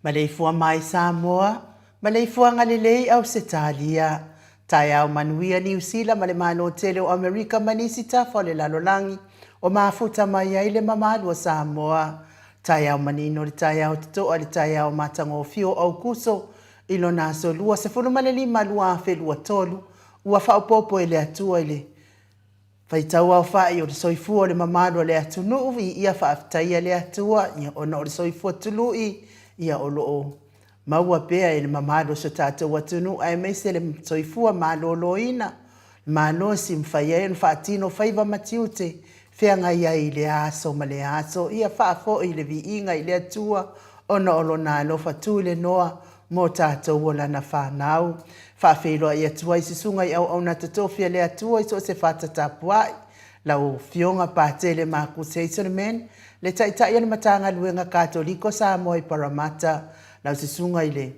Maleifua mai Samoa, maleifuaga lelei Ausetalia, taeao manuia Niu Sila ma le Malo tele o Amerika ma nisi tafa o le lalolagi o mafuta mai ai le mamalu o Samoa. Taeao manino le taeao totoa le taeao matagofie o Aukuso i lona aso 25 2023 ua faaopoopo e le Atua i le Faitau aofa'i o le soifua o le mamalu o le atunuu i ia faafetaia le Atua ia ona o le soifua tulu'i ia o lo o maua pea e le mamalu o so tatou atunuu aemaise le soifua maloloina, le malosi mafai ai ona faatino faiva ma tiute feagai ai i lea aso ma lea aso. Ia faafo'i le viiga i le Atua ona o Lona alofa tu i le noa mo tatou o Lana fanau. Faafeiloai atu ai Susuga i Auauna Totofi a le Atua i so o se fata tapuai, lau Afioga Patele Marcus Hazelman, le Taitai o le Matagaluega Katoliko Samoa i Parramatta, lau Susuga i le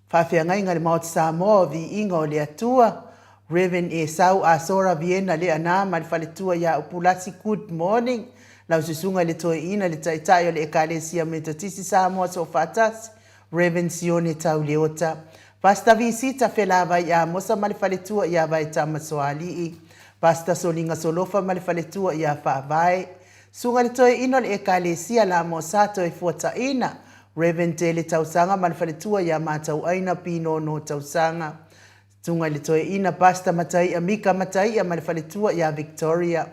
Faafeagaiga i le Maota Samoa o Viiga o le Atua, Rev. Esau Asora Viena Leana ma le faletua ia Upulasi Good morning, lau Susuga i le Toeaina le Taitai o le Ekalesia Metotisi Samoa Soofaatasi, Rev. Sione Tau Leota, Pastor Visita Felavai Amosa ma le faletua ia Vaetama Soalii, Pastor Soliga Solofa ma le faletua ia Faavae, Susuga i le Toeaina o le Ekalesia Lamosa Toefuataina, Rev. Tele Tausaga ma le faletua ia Matauaina Pinono Tausaga, Susuga i le Toeaina Pastor Mataia Mika Mataia ma le faletua ia Victoria,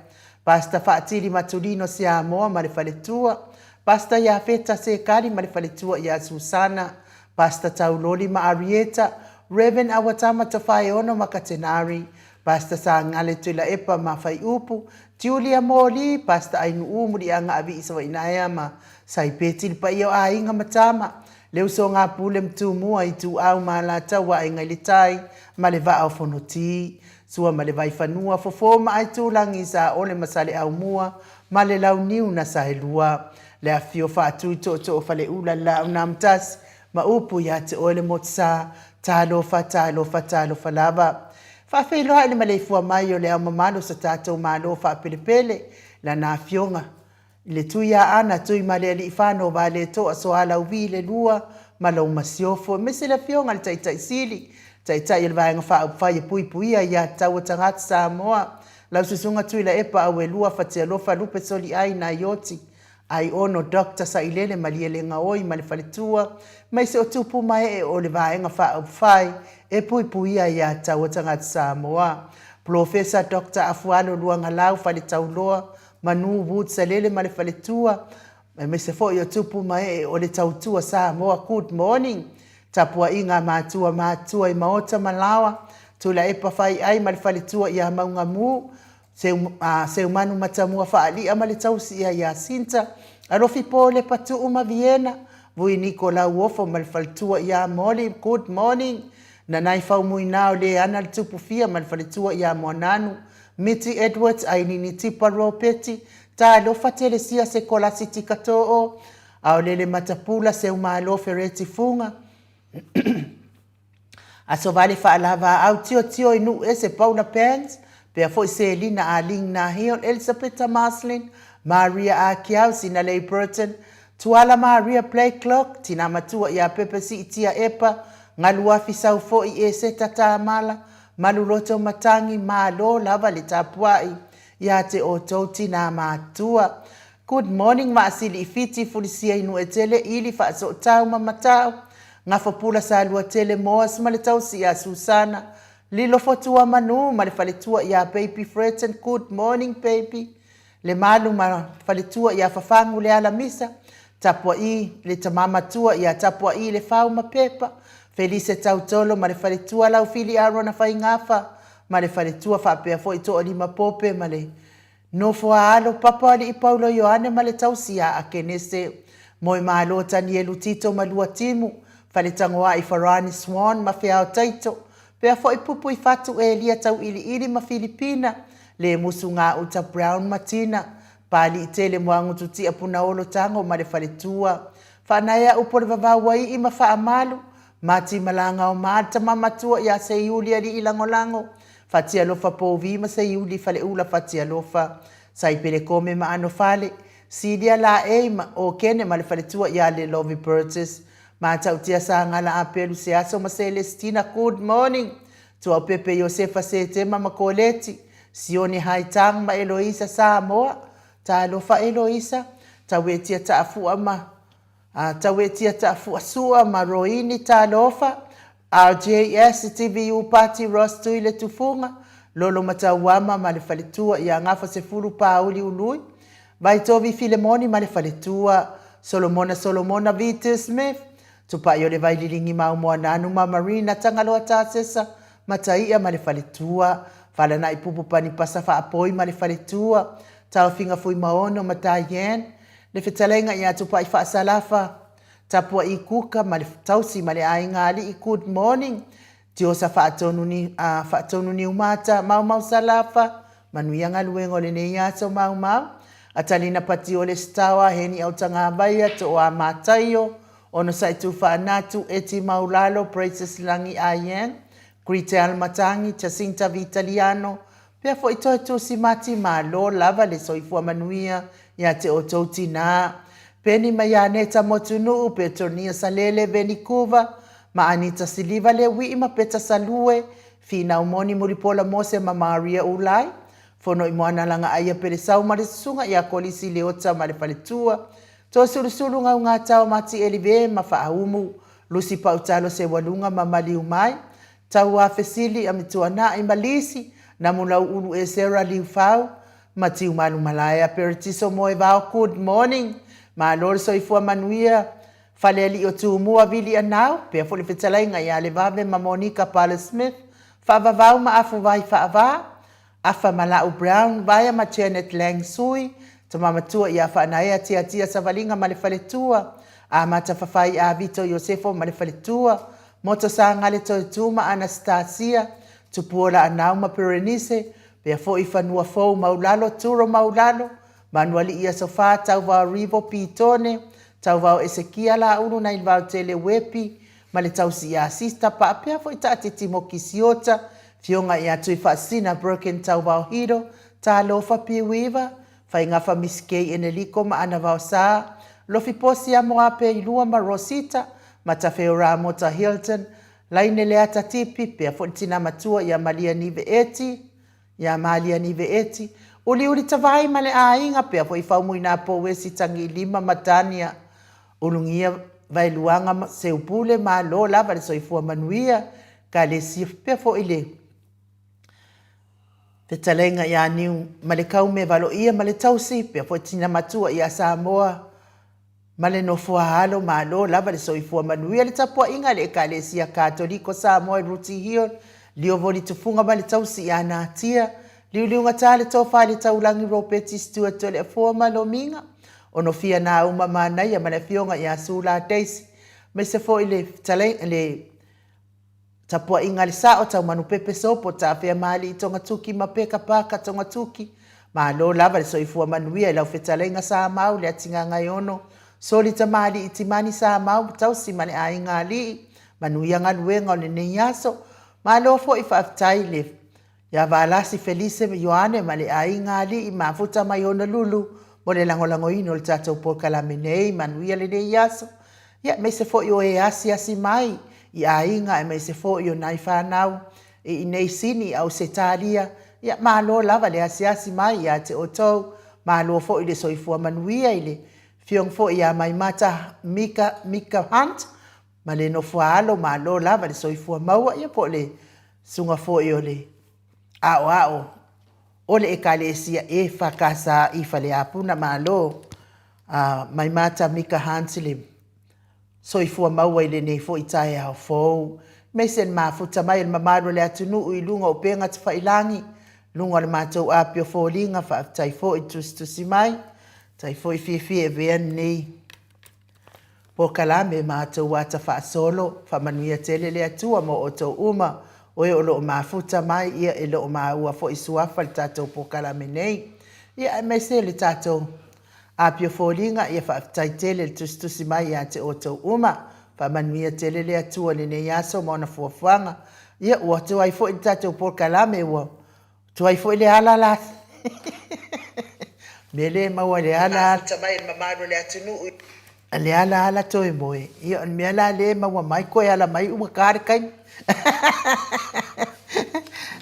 Pastor Faatili Matulino Siamoa ma le faletua, Pastor Iafeta Sekali ma le faletua ia Susana, Pastor Tauloli ma Arieta, Rev. Awatama Tofaeono ma Katenari, Pastor Sagale Tuilaepa ma Faiupu, Julia Moli, Pastor Ainuu Muliagaavii Savainaea ma Saipeti le paia o aiga ma tama, le usoga pule ma Tumua, Ituau ma Alataua, Aiga i le Tai ma le Vaa o Fonoti, Sua ma le Vaifanua, Fofo ma Aitulagi, Saole ma Saleaaumua ma le Launiu na Saelua, le afifio Faatui Tootoo Faleula le Laau na Amotasi, ma upu ia te oe le motusa. Talofa, talofa, talofa lava. Faafeiloai le maleifua mai o le Ao Mamalu o so tatou Malo faapelepele, Lana Afioga i le Tuiaana Tuimalealiifano Vaaletoa Sualauvi le Lua ma lou Masiofo, aemaise le Afioga i le Taitai Sili, Taitai o le Vaega Faaupufai e Puipuia Aia Tatau a Tagata Samoa, lau Susuga Tuilaepa Auelua Fatialofa Lupe Soliai Naioti, Aiono Doctor Sailele Malielegaoi ma le faletua, aemaise o tupu ma ee o le Vaega Faaupufai e Puipuia Aia Tatau a Tagata Samoa, Polofesa Doctor Afualo Luagalau Faletauloa Manu Wood Salele ma le faletua, aemaise foi o tupu ma ee o le Tautua Samoa. Good morning. Tapuaiga a matua matua i maota ma laoa, Tuilaepa Faiai ma le faletua ia Maugamu, Seumanu Matamua Faalia ma le tausi ia Iasinta, Alofi Polepa Tuu ma Viena, Vui Niko Lauofo ma le faletua ia Molly. Good morning. Nanai Faumuina o Leana le Tupufia ma le faletua ia Moananu, Miti Edwards, Ainini Tipa Ropeti, Talofa Telesia Sekolasi Tikatoo, Aolele Matapula Seumalo Fereti Fuga, Aso Vale Faalavaau Tiotio i Nuu Ese Paula Pans, pea foi Selina Arlene Nahill, Elisapeta Marslin, Maria Akiau, Sinalei Burton, Tuala Maria Blakelock, Tina Matua ia Pepe Siitia Epa, Galuafi Saufoi Eseta Tamala, Maluloto Matangi, Malo lava le tapuai ia te outou tina matua. Good morning Maasili i Fiti Fulisia i Nuetele Ili Faasootau ma Matau Gafapula Saluatele Moas ma le tausi ia Susana Lilo Fotua Manu ma le faletua ia Baby Freton Good morning baby Le malu ma faletua ia Fafagu le Alamisa, Tapua'i le tama matua ia Tapua'i le Fau ma Pepa, Felise Tautolo ma le faletua Laufili Arona Faigafa ma le faletua faapea foi Toalima Pope ma le nofo a alo Papa Alii Paulo Ioane ma le tausi ia Akenese Moemalo Tanielu Tito ma Luatimu Faletagoai Farani Swan ma Feao Taito pea foi Pupu i Fatu Elia Tauiliili ma Filipina Le musu ngā uta Brown ma Tina, Pāliʻi tele Moagutu Tia Punaolo Tago ma le faletua, Faanaea upu o le vavau aiʻi ma Faamalu, Mati Malanga o Ma le tama matua ia Seiuli Alii Lagolago, Fatialofa Povi ma Seiuli Faleula Fatialofa, Saipele Kome ma Anofale, Silia Laei ma o Kene ma le faletua ia Lelovi Burgess, Matautia Sagala Apelu Seaso ma Celestina Good morning Tuaupepe Iosefa Setema ma Koleti, Sione Haitang ma Eloisa Samoa, Talofa Eloisa, Tauetia Taafua ma Tauetia Taafua Sua ma Roini Talofa, RJS TVU Pati Ross Tui le Tufuga, Lolo Matauama ma le Faletua ia Gafa Sefulu Pauli Ului, Vaitovi Filemoni ma le Faletua, Solomona Solomona Vite Smith, Tupai o le Vaililigi ma Umoananu ma Marina Tagaloa Tasesa ma Taia ma le Faletua, Falanai Pupu Panipasa Faapoi ma le Faletua, Taofiga Fuimaono ma Diane, le Fetalaiga ia Tupai Faasalafa, Tapua'i Kuka ma le Tausi ma le Aiga Alii Good morning Tiosa Faatonu ni Faatonu Niumata Maumau Salafa Manuia galuega o lenei aso Maumau Atalina Patiole Sitawa Heni Autagavaia Tooa Mataio Onosai Tufaanatu Eti Maulalo Praises Lagi Ayen Gretel Matangi Jacinta Vitaliano Pea foi toe tusi mati malo lava le soifua manuia ia te outou tinā. Peni ma Ianeta Motunuu, Petronia Salele Venikuva, ma Anita Siliva Leui'i ma Peta Salue, Finau Moni Mulipola Mose ma Maria Ulai, Fono i Moana Lagaaia Pelesau ma le Susuga ia Kolisi Leota ma le Faletua, Toasulusulu Gaugātao Mati Elive ma Faaumu, Lusi Pautalo Seualuga ma Maliumai, Tauā Fesili a Mituana'i ma Lisi, Namulau Ulu Esera Liufau, Matiu Malumalaea Peretiso Moevao Good morning Malo le soifua manuia Falealii o Tumua Vili Anau Pea foi le fetalaiga ia Levave ma Monica Pale Smith Faavavau ma Afuvai Faavā Afa ma Lau Brown Vaea ma Janet Lang Sui Tama matua ia Faanaea Tiatia Savaliga ma le faletua Amata Fafai a Vito Iosefo ma le faletua Moto Sagale Toetū ma Anastasia Tupuola Anau ma Perenise Pea foi Fanua Fou Maulalo Turo Maulalo Manualii Aso Fa Tauva Rivo Pitone Tauvao Esekia Laulu nai le Vaotele Uepi ma le tausi ia Sista Paapea foi Taate Timoki Siota, Fioga ia Tuifaasisina Broken Tauvao Hiro, Talofa Piuiva, Faigafa Miss Kay Eneliko ma Ana Vaosa, Lofi Posi Amoape Ilua ma Rosita, Matafeo Ramota Hilton, Laine Leata Tipi, pea foi le tina matua ia Malia Nive Eti, ia Malia Nive Eti, Uliuli Tavai ma le aiga, pea foi Faumuina Pouesi Tagilima ma Tania, Ulugia Vaeluaga ma Seupule, malo lava le soifua manuia, Ekalesia, pea foi le Fetalaiga ia Niu ma le Kaume Valoia ma le Tausi, pea foi Tina Matua ia Samoa ma le Nofoa Alo, malo lava le soifua manuia. Le tapuaiga a le Ekalesia Katoliko Samoa i Rooty Hill, Liovoli Tufuga ma le Tausi ia Natia, Liuliugata le Tofa i le Taulagi Ropeti Stuart Toleafoa ma Lomiga, Onofia Nauma Manaia ma le Afioga ia Sula Daisy, aemaise foi le fetalaiga le Tapuaiga a le Sao, Taumanupepe Sopo, Tafea Maali'i Togatuki ma Peka Parker Togatuki. Malo lava le soifua manuia i lau fetalaiga Samau, Leatigagaiono, Soli Tamali'i Timani Samau, Tausi ma le Aiga Alii, manuia galuega o lenei aso. Malo foi faafetai i le Ia Valasi Felise Ioane ma le Aiga Alii mafuta mai Honolulu mo le lagolagoina o le tatou polokalame nei. Manuia lenei aso, ia aemaise foi o e asiasi mai i aiga aemaise foi o nai fanau i inei Sini i Ausetalia. Ia malo lava le asiasi mai ia te outou. Malo foi le soifua manuia i le Afioga foi ia Maimata Mika Mika Hunt ma le nofoaalo, malo lava le soifua maua, ia po o le susuga foi o le aoao o le Ekalesia EFKS i Faleapuna, malo Maimata Mika Hans le soifua maua i lenei foi taeao fou. Aemaise le mafuta mai o le mamalu o le atunuu i luga o upega tafailagi, luga o le matou api o foliga, faafetai foi tusitusi mai, faafetai foi fiafia e avea lenei Polokalame matou ata faasolo, faamanuia tele le Atua mo outou uma, o e o lo o mafuta mai, ia e lo o maua foi suafa le tatou polokalame nei. Ia aemaise le tatou apia foliga, ia faafetai tele le tusitusi mai ia te outou uma. Faamanuia tele le Atua i lenei aso ma ona fuafuaga. Ia ua tuai foi le tatou polokalame, ua Tuai foi le ala la. Mea le maua le ala. Mafuta mai le mamalu o le atunuu. Le ala ala toe moe. Ia o le mea la le maua mai koe ala mai ua ka le taimi.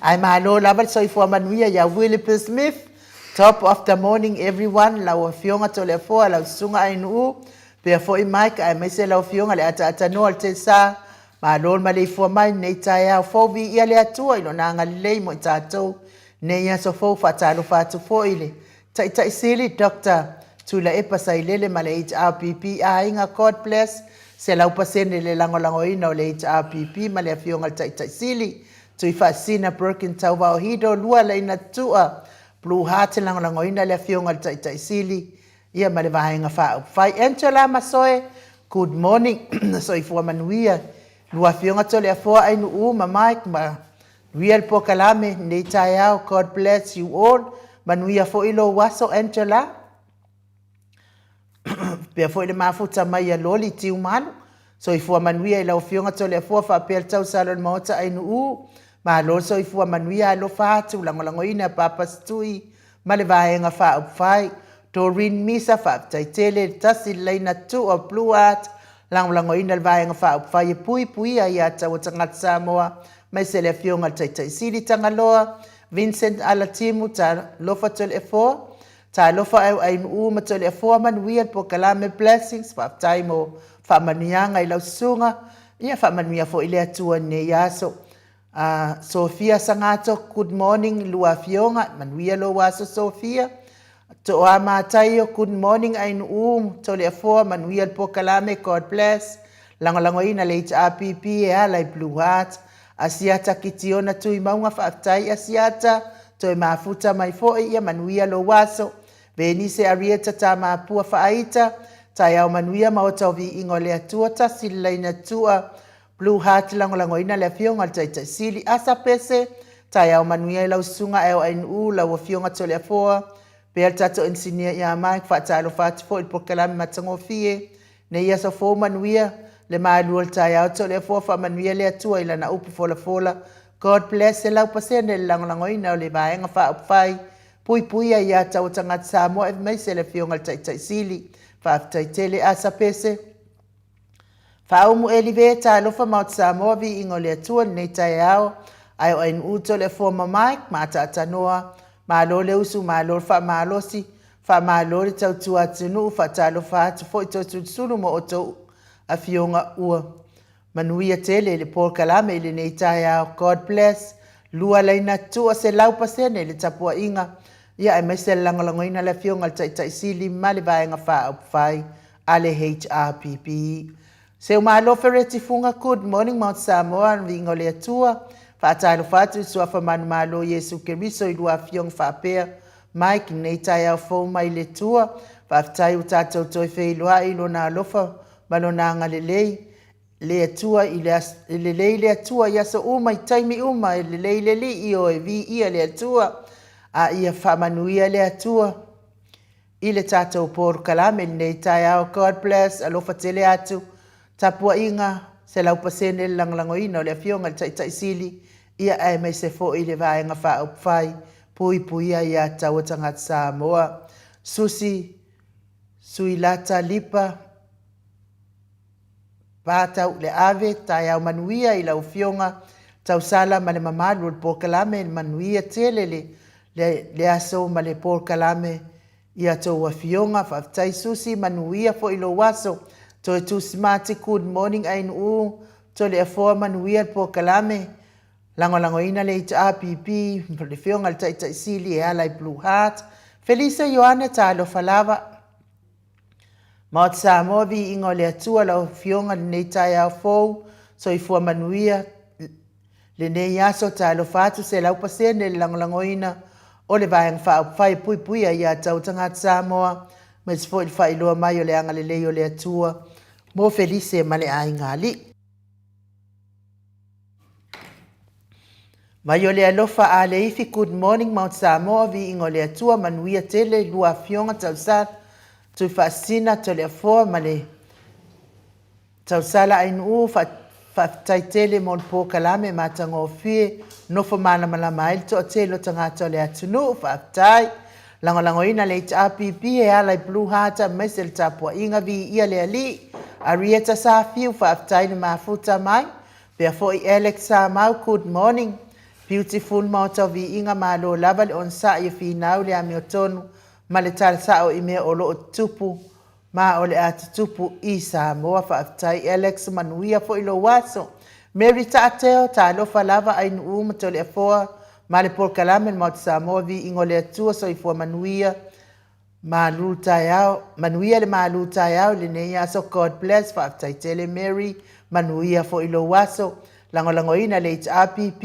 Ae malo lava le soifua manuia ia Willipe Smith. Top of the morning everyone, lau Afioga Toleafoa, lau Susuga Ainuu, pea foi Mike aemaise lau Afioga le Ataatanua o le Telsa. Malo le maleifua mai lenei taeao fou, viia le Atua i Lona agalelei mo i tatou nei aso fou. Faatalofa atu foi i le Taitai Sili Doctor Tuilaepa Sailele ma le HRPP Aiga God bless 100% le lagolagoina o le HRPP ma le Afioga i le Taitai Sili Tuifaasisina Broken Tauvao Hido Lua Laina Tua Blue Heart lagolagoina le Afioga i le Taitai Sili ia ma le Vaega Faaupufai. Angela Masoe, good morning, soifua manuia. Lua Afioga Toleafoa Ainuu ma Mike ma manuia le polokalame lenei taeao. God bless you all. Manuia foi lou aso Angela. Faapea foi le mafuta mai a Loli Tiumalu. Soifua manuia i lau Afioga Toleafoa faapea le tausala o le Maota Ainuu. Malo le soifua manuia alofa atu lagolagoina Papa Situi ma le Vaega Faaupufai, Doreen Misa, faafetai tele, le tasi le laina two of Blue Art, lagolagoina le Vaega Faaupufai e puipuia ia taua tagata Samoa, aemaise le Afioga i le Taitai Sili Tagaloa, Vincent Alatimu, Talofa Toleafoa, Talofa Auaimuu ma Toleafoa, manuia le polokalame Blessings, faafetai mo faamanuiaga i lau susuga, ia faamanuia foi le Atua i lenei aso. Sophia Sagato, good morning lua afioga, manuia lou aso Sophia. Toa Mataio, good morning Ainuu, Toleafoa, manuia le polokalame, God bless. Lagolagoina le HRPP e ala i Blue Heart. Asiata Kitiona Tuimauga, faafetai Asiata, toe mafuta mai foi, ia manuia lou aso. Venise Arieta Tamapua Faaita, taeao manuia Maota o Viiga o le Atua, tasi le laina tua, Blue Heart Lagolagoina le Afioga i le Taitai Sili Asa Pese, taeao manuia i lau Susuga LNU, lau Afioga Toleafoa, pea le tatou Enisinia ia Mike, faatalofa atu foi i le polokalame matagofie. Nei aso fou manuia le malu o le taeao Toleafoa faamanuia le Atua i lana upu folafola God bless 100% le lagolagoina o le Vaega Faaupufai Puipuia ia Taua Tagata Samoa aemaise le Afioga i le Taitai Sili. Faafetai tele Asa Pese. Faaumu Elive Talofa Maota Samoa Viiga o le Atua lenei taeao ae o Ainuu Toleafoa ma Mike ma Ataatanoa Malo le usu malo le faamalosi Faamalo le tautua atunuu faatalofa atu foi Toesulusulu ma outou afioga ua manuia tele le polokalame i lenei taeao God bless lua laina tua 100% le tapuaiga ia aemaise le lagolagoina le afioga i le Taitai Sili ma le Vaega Faaupufai a le HRPP. Seumalo Fereti Fuga Good morning Mount Samoa Viiga o le Atua Faatalofa atu i Suafa Manumalo Iesu Keriso i lua afioga faapea Mike lenei taeao fou mai le Atua Faafetai ua tatou toe feiloai i Lona alofa ma Lona agalelei le Atua i le aso, e lelei le Atua i aso uma i taimi uma e lelei le Alii ioe viia le Atua a ia faamanuia le Atua i le tatou polokalame i lenei taeao. God bless, alofa tele atu, tapuaiga 100% le lagolagoina o le Afioga i le Taitai Sili, ia aemaise foi le Vaega Faaupufai Puipuia ia Taua Tagata Samoa. Susi Suilata Lipa Patauleave, taeao manuia i lau Afioga Tausala ma le mamalu o le polokalame, manuia tele le le aso ma le polokalame i a tou afioga. Faafetai Susi, manuia foi lou aso. Toe Tusi Mati, good morning Ainuu, Toleafoa, manuia le polokalame. Lagolagoina le HRPP, le afioga i le Taitai Sili e ala i Blue Heart. Felise Ioane, talofa lava. Maota Samoa, viiga o le Atua lau afioga lenei taeao fou, soifua manuia Lenei aso, talofa atu 100% le lagolagoina o le Vaega Faaupufai e Puipuia ia Tau Tagata Samoa, aemaise foi le faailoa mai o le agalelei o le Atua mo Felise ma le Aiga Alii. Mai o le alofa a Leifi Good morning Mount Samoa Viiga o le Atua Manuia tele lua afioga Tausala Tuifaasisina Toleafoa ma le Tausala Ainuu, Faafetai tele mo le polokalame matagofie, nofo malamalama ai le toatele o tagata o le atunuu. Faafetai. Lagolagoina le HRPP e ala i Blue Heart aemaise le tapuaiga viia le Alii. Arieta Safiu, faafetai le mafuta mai. Pea foi Alex Samau, good morning. Beautiful Maota o Viiga, malo lava le onosai e finau le amiotonu ma le tala sao i mea o lo o tutupu Ma o le a tutupu i Samoa. Faafetai Alex, manuia foi lou aso. Mary Taateo, talofa lava Ainuu ma Toleafoa ma le polokalame le Maota Samoa viiga o le Atua soifua manuia malu taeao manuia le malu taeao i lenei aso God bless faafetai tele Mary manuia foi lou aso lagolagoina le HRPP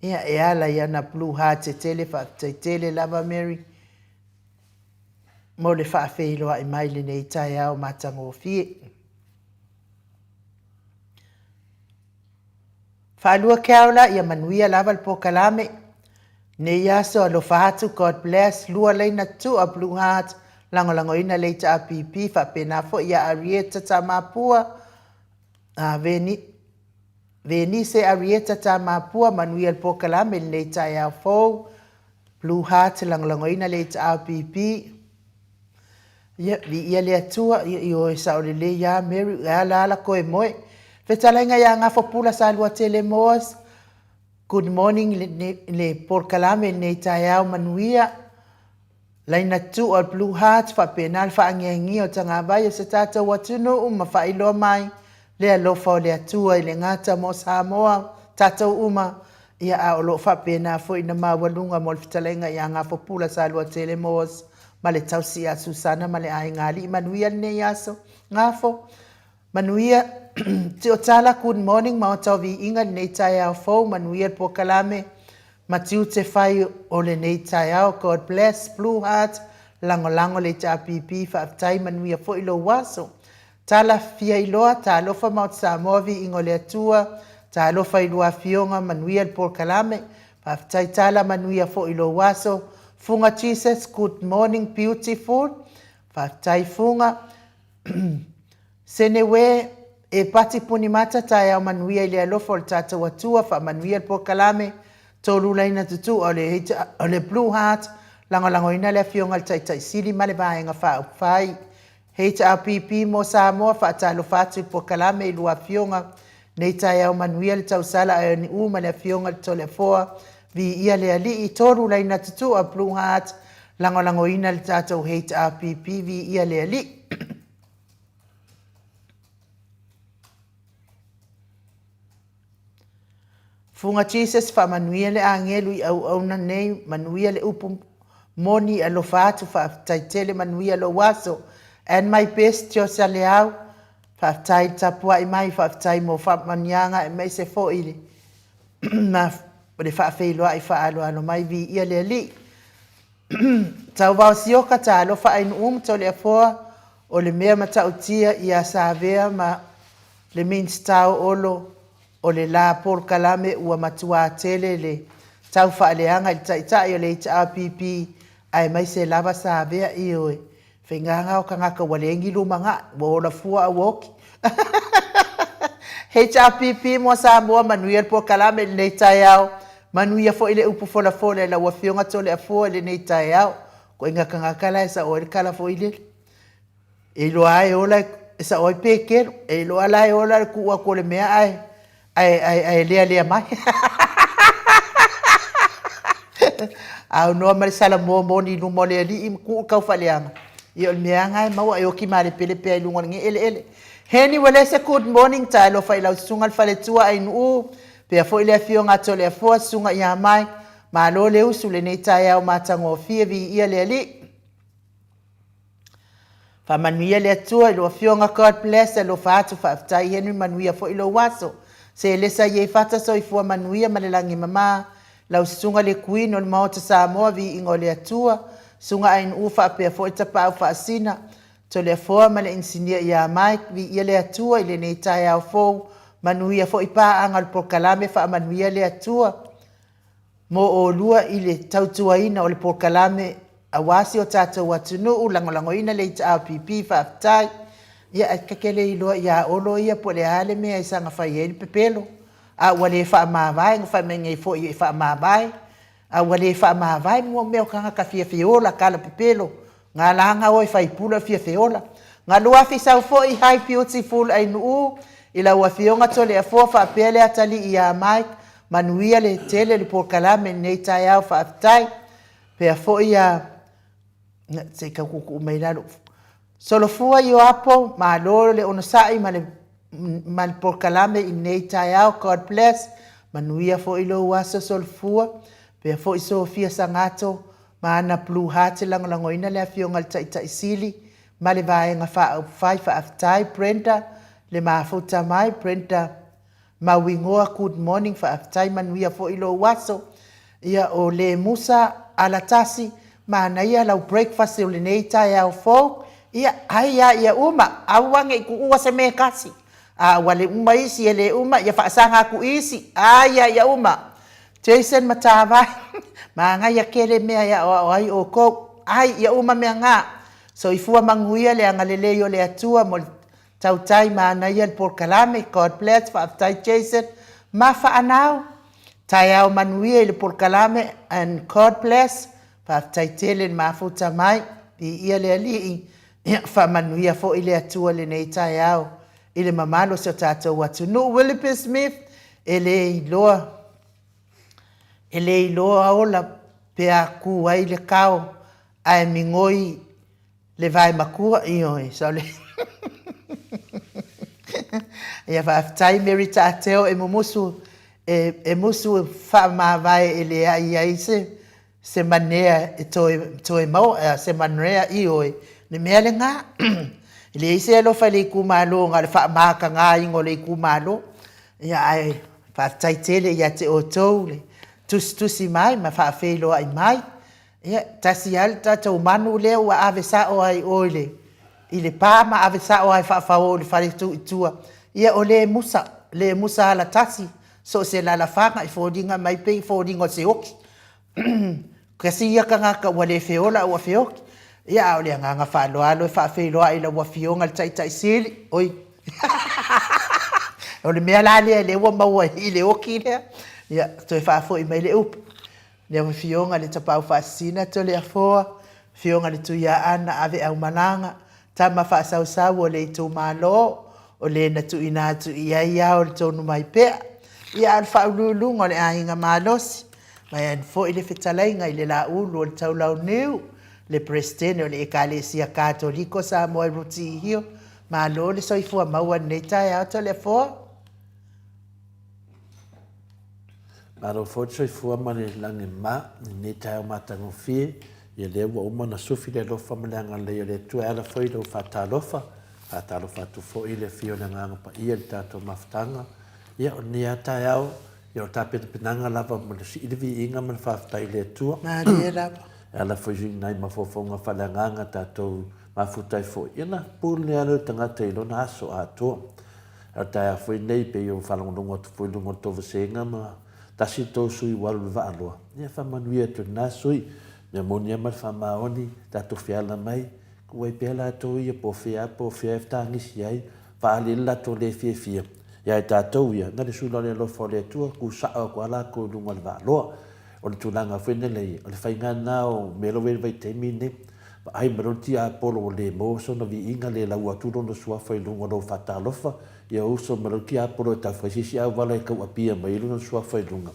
ia e ala i ana blue heart tele faafetai tele lava Mary mo le faafeiloai mai lenei taeao matagofie. Faalua Keaola, ia manuia lava le polokalame. Nei aso alofa atu, God bless, lua laina tua Blue Heart, lagolagoina le HRPP, faapena foi ia Arieta Tamapua, Veni, Venise Arieta Tamapua, manuia le polokalame lenei taeao fou. Blue Heart lagolagoina le HRPP. Ia, viia le Atua, ia, ioe sao lelei lava Mary, e ala ala koe moe. Fetalaiga ia Gafopula Saluatele Moas, good morning le, le, le polokalame lenei taeao manuia. Laina tu o Blue Heart faapena le faangiangia o tagavai o se tatou atunuu ma faailoa mai le alofa o le Atua i le gata mo Samoa tatou uma, ia a o lo o faapena foi na maualuga mo le fetalaiga ia Gafopula Saluatele Moores ma le tausi ia Susana ma le aiga Alii manuia lenei aso. Gafo, Manuia Tiotala good morning Maota o Viiga lenei taeao fou manuia le polokalame ma tiute fai o lenei taeao God bless Blue Heart lagolago le HRPP faafetai manuia foi lou aso Tala Fiailoa talofa Maota Samoa Viiga o le Atua talofa i lua afioga manuia le polokalame faafetai Tala manuia foi lou aso Fuga Jesus good morning beautiful faafetai Fuga. Senewe, E pati puni mata taeao manuia i le alofa o le tatou Atua, faamanuia le polokalame, tolulaina tutu'a o le o le Blue Heart, lagolagoina le Afioga i le Taitai Sili ma le Vaega Faaupufai. HRPP mo Samoa, faatalofa atu i le polokalame i lua Afioga, nei taeao manuia le tausala a Ioanuu ma le Afioga i le Toleafoa, viia le Alii, tolulaina tutu'a Blue Heart, lagolagoina le tatou HRPP, viia le Alii. Fuga Jesus faamanuia le agelu i auauna nei manuia le upu moni alofa atu faafetai tele manuia lou aso and my best Josa Leau faafetai le tapuai mai faafetai mo faamanuiaga aemaise foi le le faafeiloai faaaloalo mai viia le Alii. Tauvaosioka talofa Ainu'u ma Toleafoa o le mea matautia ia Savea ma le Minisita o Olo o le la polokalame ua matuā tele le tau faaleaga i le Taitai o le HRPP aemaise lava Savea ioe faigaga o tagata ua leai ni lumanai ua ola fua a ua oti. HRPP mo Samoa manuia le polokalame i lenei taeao manuia foi le upu folafola i lau Afioga Toleafoa i lenei taeao. Ituaiga tagata la e sao ai le tala foi lele. E iloa lava e ola e sao ai pekelo. E iloa la e ola le tuu atu o le mea ae ae ae ae lealea mai. Aunoa ma le salamo moni i luma o le alii ma tuu le taufaaleaga. Ia o le mea lava lena e maua e oti malepelepe ai i luga o lenei eleele. Heni Uelese good morning talofa i lau susuga le faletua Ainuu pea foi le afioga a Toleafoa susuga ia Mike malo le usu lenei taeao matagofie viia le Alii. Faamanuia le Atua i lau Afioga God bless alofa atu faafetai Henry manuia foi lou aso. Selesa Iefata soifua manuia ma le lagi e mama lau susuga le Queen o le Maota Samoa viiga o le Atua susuga Ainuu faapea foi Tapaau Faasina Toleafoa ma le Inisinia ia Mike viia le Atua i lenei taeao fou manuia foi paaga o le polokalame faamanuia le Atua mo olua i le tautuaina o le polokalame aua si o tatou atunuu, lagolagoina le HRPP, faafetai. Ia ae ta te le iloa ia Olo ia po o le a le mea e saga fai ai le pepelo, a ua le faamavae, na fai mai nei foi e faamavae, a ua le faamavae mo mea o tagata fia feola tala pepelo, na ala ona o e fai pule o le fia feola. Na luafi sau foi hi beautiful Ainuu i lau afioga Toleafoa faapea le atalii ia Mike, manuia le tele le polokalame i lenei taeao faafetai. Pea foi a se i tau tuutuu mai lalo. Solofua Ioapo, malo le onosai ma le ma le polokalame i lenei taeao. God bless. Manuia foi lou aso Solofua. Pea foi Sofia Sagato ma ana Blue Heart e lagolagoina le Afioga i le Taitai Sili ma le Vaega Faaupufai. Faafetai Brenda le mafuta mai. Brenda Mauigoa good morning faafetai manuia foi lou aso. Ia o Lemusa Alatasi manaia lau breakfast o lenei taeao fou. Ia ai a ia uma aua nei tuua se mea e tasi. A ua le uma isi e le uma ia faasaga atu i isi. Ai a ia uma. Jason Matavai manaia tele mea e aoao ai outou. Ai ia uma mea na. Soifua manuia le agalelei o le Atua mo le Tautai manaia le polokalame God bless faafetai Jason ma Faanau taeao manuia i le polokalame and God bless faafetai tele le mafuta mai viia le Alii faamanuia foi le Atua lenei taeao i le mamalu o si o tatou atunuu Willoughby Smith e le iloa e le iloa ola pe a ku ai le kao ae migoi Le vae matua, ioe, sa o le Ia faafetai Mary Taateo e mumusu e, e musu faamavae e leai ai se se manea e toe, toe maua, se manea, ioe, le mea lena. E leai se alofa i le itumalo na o le faamatagaina o le itumalo. Ia ae faafetai tele ia te outou le tusitusi mai ma faafeiloai mai. Ia, tasi lava le tatou manu lea ua ave sao lava i o i le, i le pa ma ave sao lava e faafao i le fale tuu i tua. Ia, o Lemusa, Lemusa alatasi, so o se lalafaga e foliga mai pei e foliga o se oti. Tasi ia tagata ua le feola a ua feoti. Ia, a o le agaga faaaloalo e faafeiloai i lau Afioga i le Taitai Sili, oi, o le mea la lea lea ua maua i le oti lea, ia, toe faafoi mai le upu. Lau Afioga i le Tapaau Faasisina Toleafoa, Afioga i le Tuiaana Aveaumalaga, tama faasausau o le itumalo, o le na tuuina atu i ai ao i le tonu mai pea. Ia, a o le faauluuluga o le Aiga Malosi, vaeane foi le fetalaiga i le Laulu o le Taulauniu, le Peresetene o le Ekalesia Katoliko Samoa i Rutihio, malo le soifua maua i lenei taeao Toleafoa. Malo foi le soifua ma le lagi e mama i lenei taeao matagofie. Ia lea ua uma ona sufi le alofa ma le agalelei o le Atua e ala foi i lau faatalofa. Faatalofa atu foi i le afio o le Agaga Paia i le tatou mafutaga. Ia o lenei lava taeao, ia o le tapenapenaga lava mo le sii le viiga ma le faafetai i le Atua. Malie lava. E ala foi i nai mafaufauga faaleagaga tatou mafuta ai foi, ia ona pule lava lea o le tagata i lona aso atoa. A o le taeao foi lenei, pei ona faalogologo atu foi i luga o le tou vasega ma tasi le tou sui ua alu i le vaaloa, ia faamanuia atu i lena sui. Mea moni lava ma le faamaoni, tatou feala mai, tuu ai pea latou ia po o fea lava po o fea e tagisi ai, faaali ai le latou le fiafia ia i tatou ia, na o le sula o le alofa o le Atua, tu sao atu lava latou i luga o le vaaloa. O le tulaga foi lele, o le faiga lena o mea la ua i ai i le vaitaimi lenei. Vaai mai loa le tiapolo ua le maua sona viiga, le lau atu lona suafa i luga o lou faatalofa, ia uso mai loa le tiapolo e tau fai se isi auala e tau apia mai ai lona suafa i luga.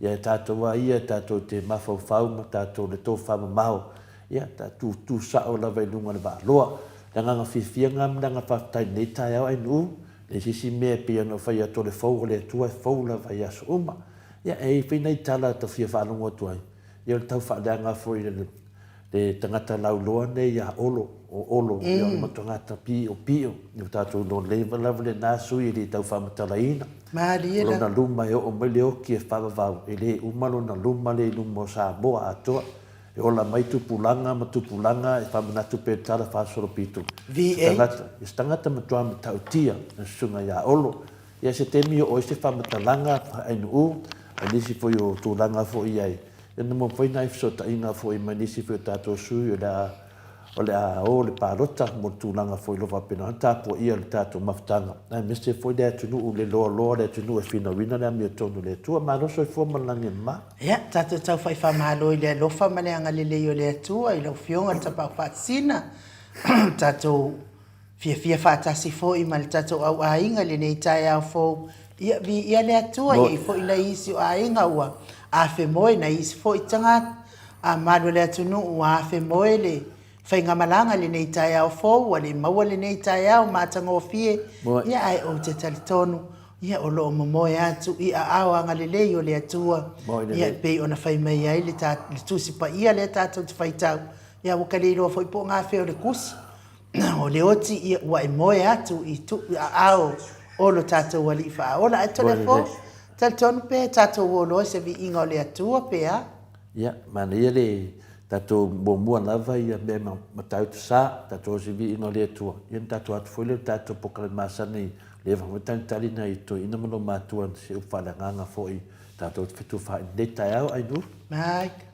Ia e tatou lava ia, tatou te mafaufau ma tatou le tofamamao, ia tatou tu sao lava i luga o le vaaloa. O le agaga fiafia lena ma le agaga faafetai i lenei taeao ainuu, e leai se isi mea e pei ona ou fai atu o le fou o le Atua e fou lava i aso uma. Ia e i ai foi nai tala e tau fia faalogo atu ai, ia o le tau faaleaga foi i le tagata lauloa nei ia Olo, o Olo, ia o le matua piopio, ua tatou iloa lelei lava lena sui e le tau faamatalaina. Malie O lona luma e oo mai le oti e faavavau, e le uma lona luma lea i luma o Samoa atoa. E ola mai tupulaga ma tupulaga e faamanatu pea i le tala faasolopito. Se tagata, se tagata matua matautia, le susuga ia Olo. Ia se taimi oo ai se faamatalaga ainuu, ma nisi foi o tulaga foi i ai, ia na maua foi nai fesootaiga foi ma nisi foi o tatou sui o le a o le a o le palota mo le tulaga foi o lo o faapena ona tapuaia le tatou mafutaga, aemaise foi le atunuu le loaloa le atunuu e finauina le amiotonu a le Atua. Malo soifua ma le lagi e mama. Ia, tatou tau fai faamalo i le alofa ma le agalelei o le Atua i lau Afioga i le Tapaau Faasisina, tatou Fiafia faatasi foi ma le tatou au aiga i lenei taeao fou. Ia, viia le Atua, e i ai foi nai isi o aiga ua afemoe, nai isi foi tagata malu o le atunuu ua afemoe le faigamalaga i lenei taeao fou, ua le maua lenei taeao matagofie. Ia, ae ou te talitonu, ia, o lo o momoe atu i aao agalelei o le Atua, ia, e pei ona fai mai ai le Tusi Paia lea tatou te faitau, ia, ua ka le iloa foi po o gafea o le tusi. O le oti ia ua e moe atu i aao o lo tatou Alii Faaola. Ae Toleafoa, talitonu pe tatou o loa i se viiga o le Atua pe a? Ia, manaia le tatou muamua lava ia mea ma Matautu Sa, tatou o se viiga o le Atua, ia ona tatou atu foi lea i le tatou polokalame masani, leva foi talitali nai toeaiina ma loomatua i se upu faaleagaga foi tatou te fetufaai i lenei taeao, Ainuu. Mike.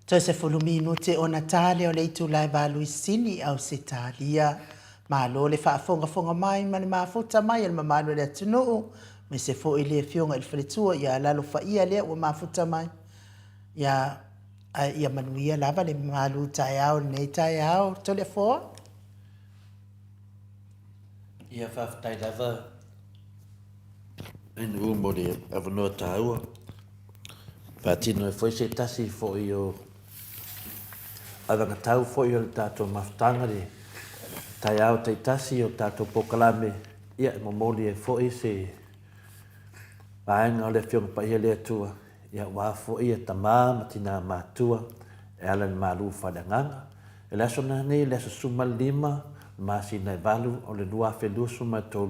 Toe 10 minute ona ta lea o le itula e 8 i Sini, Ausetalia. Malo le faafogafoga mai ma le mafuta mai e le mamalu o le atunuu, aemaise foi le Afioga i le Faletua ia Lalofaia lea ua mafuta mai. Ia, ae ia manuia lava le malu taeao i lenei taeao. Toleafoa. Ia faafetai lava NU mo le avanoa taua. Faatino ai foi se tasi foi o avagatau foi o le tatou mafutaga le taeao taitasi o tatou polokalame, ia e momoli ai foi se vaega o le Afioga Paia le Atua, ia aua foi ia tama ma tina matua e ala i le malu faaleagaga. I le aso nanei, le aso 15 masina e 8 o le 2023,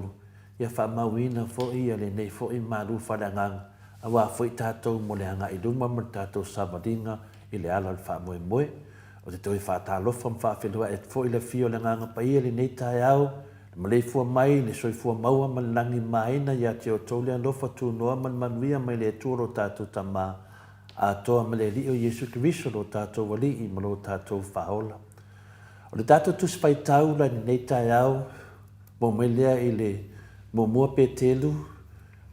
ia faamauina foi ia lenei foi malu faaleagaga aua foi tatou mo le agai i luma ma le tatou savaliga i le ala o le faamoemoe. Ou te toe faatalofa ma faafeiloai atu foi i le Afio o le Agaga Paia i lenei taeao, le maleifua mai i le soifua maua ma le lagi maina ia te outou le alofa tunoa ma le manuia mai le Atua lo tatou Tama atoa ma le Alii o Iesu Keriso lo tatou Alii ma lo tatou Faaola. O le tatou Tusi Faitau la i lenei taeao, Maua mai lea i le muamua Petelu,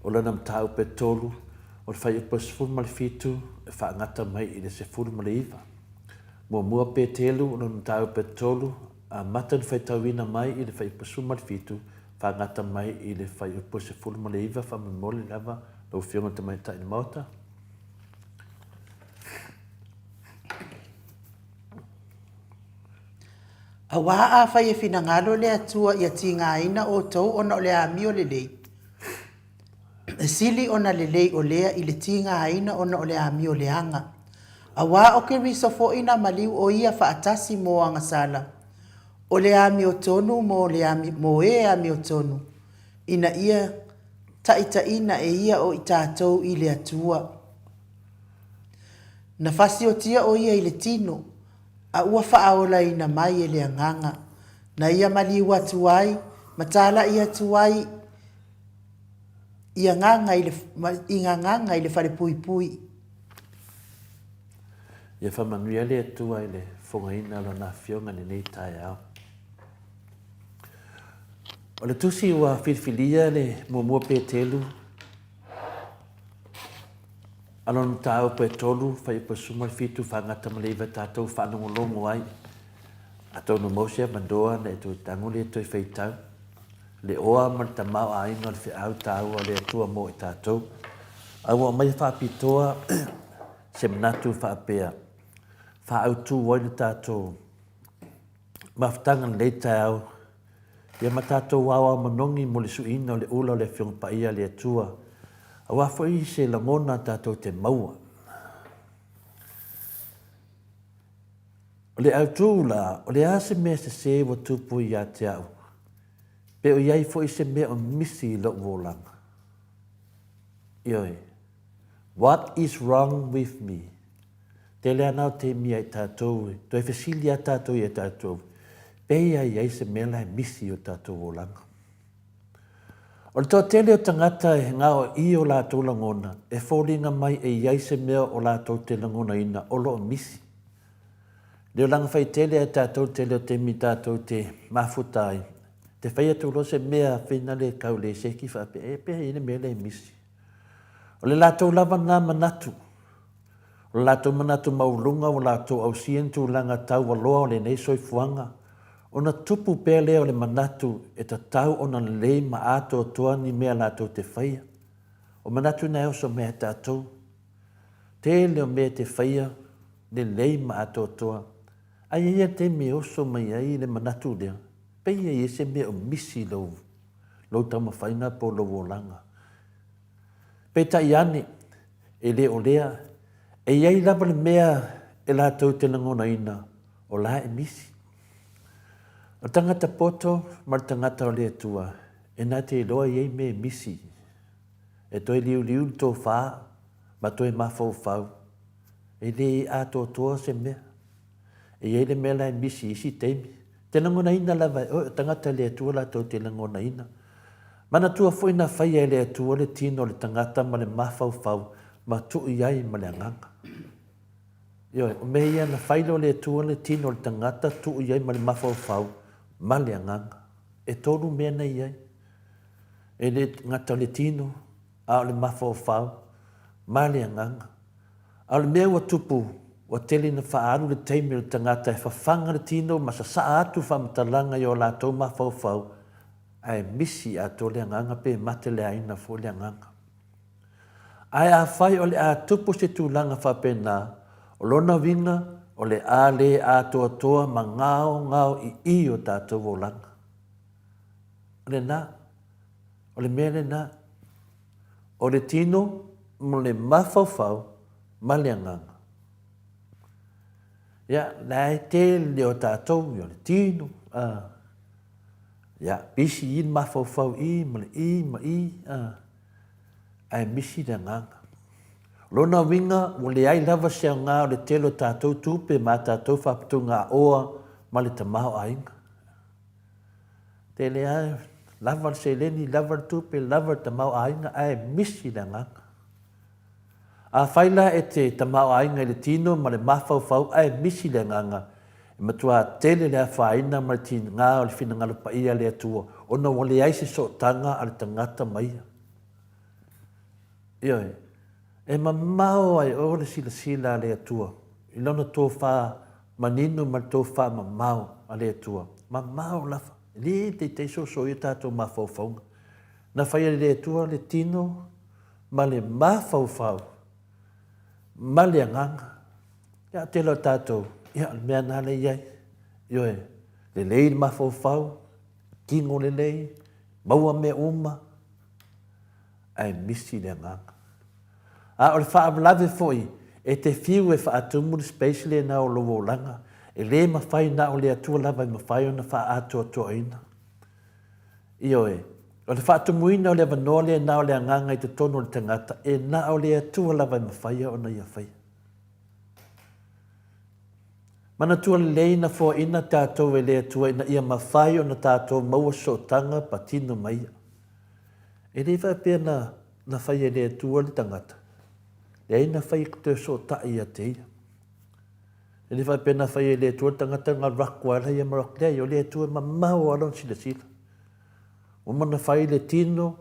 o lana mataupu e tolu, o le fuaiupu e 17 e faagata mai i le 19. Muamua Petelu, o lona mataupu e tolu, amata ona faitauina mai i le fuaiupu 17, faagata mai i le fuaiupu 19, faamolemole lava lau Afioga i le Tamaitai o le Maota. Aua afai e finagalo le Atua ia tigaina outou ona o le amio lelei, e sili ona lelei o lea i le tigaina ona o le amio leaga. Aua o Keriso foi na maliu o ia faatasi mo agasala, o le amiotonu mo le mo e amiotonu, ina ia taitaiina e ia o i tatou i le Atua. Na fasiotia o ia i le tino, a ua faaolaina mai e le Agaga, na ia maliu atu ai ma talai atu ai i agaga i le, i gagaga i le falepuipui. Ia faamanuia le Atua i le fofogaina o Lana Afioga i lenei taeao. O le tusi ua filifilia le muamua Petelu A lona mataupu e tolu, fuaiupu 17, faagata ma le iva tatou faalogologo ai. Atonu maua se avanoa na e toe tago le toe faitau. Le oa ma le tamaoaiga o le feau taua a le Atua mo i tatou. A ua aumaia faapitoa se manatu faapea, faaautu ai le tatou mafutaga i lenei taeao Ia ma tatou aoao manogi mo le suiina o le ula o le Afioga Paia a le Atua, aua foi se lagona tatou te maua. O le autu la, o le a se mea sese ua tupu ia te au, pe o i ai foi se mea o misi i lou olaga? Ioe. What is wrong with me? Tele ana o taimi ia i tatou e toe fesili a tatou ia tatou, pehea i ai se mea la e misi i o tatou olaga. O le toatele o tagata e ngao i o latou lagona, e foliga mai e i ai se mea o latou te lagonaina o lo o misi. Le olaga faitele a tatou tele o taimi tatou te mafuta ai, te fai atu loa se mea feina le kau le seki faapea, e pehea i ai le mea lea e misi. O le latou lava na manatu. O le latou manatu maualuga ua latou ausia ni tulaga taualoa o lenei soifuaga, ona tupu pea lea o le manatu e tatau ona lelei ma atoatoa ni mea latou te faia. O manatu na e oso mai ia tatou. Tele o mea e te faia lelei ma atoatoa, ae i ai lava le taimi e oso mai ai le manatu lea, pei e i ai se mea o misi i lou, lou taumafaiga po o lou olaga. Peitai ane, e le o lea, e i ai lava le mea e latou te lagonaina, o la e misi. O le tagata poto ma le tagata o le Atua, e na te iloa e i ai mea e misi. E toe liuliu le tofa ma toe mafaufau, e le atoatoa se mea. E i ai le mea la e misi i isi taimi. Te lagonaina lava e oe, o tagata le Atua latou te lagonaina. Manatua foi na faia e le Atua le tino o le tagata ma le mafaufau ma tuu i ai ma le agaga. Ioe, o mea ia na fai loa le Atua le tino o le tagata tuu i ai ma le mafaufau ma le agaga. E tolu mea na i ai. E le gata o le tino, a o le mafaufau ma le agaga. A o le mea ua tupu, ua tele ina faaalu le taimi o le tagata e fafaga le tino ma sasaa atu faamatalaga i o latou mafaufau, ae misi atoa le agaga pe mateleaina foi le agaga. Ae afai o le a tupu se tulaga faapena, o lona uiga o le a le atoatoa ma gaogao i i o tatou olaga. O lena, o le mea lena, o le tino ma le mafaufau ma le agaga. Ia, la e tele o tatou, ia o le tino, a, ia, pisi i le mafaufau i ma le i ma i, a, ae misi le agaga. O lona uiga, ua leai lava se aoga o le tele o tatou tupe ma a tatou faaputugāoa ma le tamaoaiga. Tele lava, lava le seleni, lava le tupe, lava le tamaoaiga, ae misi le agaga. Afai la e te tamaoaiga i le tino ma le mafaufau ae misi le agaga, e matua tele le afaina ma le tiga o le finagalo paia a le Atua, ona ua leai se sootaga a le tagata ma Ia. Ioe, e mamao ai o le silasila a le Atua i Lona tofa manino ma le tofa mamao a le Atua. Mamao lava, e le taitai sosoia tatou mafaufauga. Na faia e le Atua le tino ma le mafaufau ma le agaga. Ia, tele o tatou, ia, o le mea lena lea e i ai. Ioe, lelei le mafaufau, tino lelei, maua mea uma, ae misi le agaga. A o le faalavelave foi, e te fiu e faatumu le space lena o lou olaga, e le mafai na o le Atua lava e mafai ona faaatoatoaina. Ioe, o le faatumuina o le avanoa lena o le agaga i totonu o le tagata, e na o le Atua lava e mafaia ona ia faia. Manatua lelei na foaina tatou e le Atua ina ia mafai ona tatou maua sootaga patino ma Ia. E le faapea na, na fai e le Atua le tagata. Leai na fai e toe sootai ia te Ia. E le faapea na fai e le Atua le tagata na alu atu ai ia ma alu atu. Leai, o le Atua e mamao lava lona silasila. Ua uma ona fai le tino,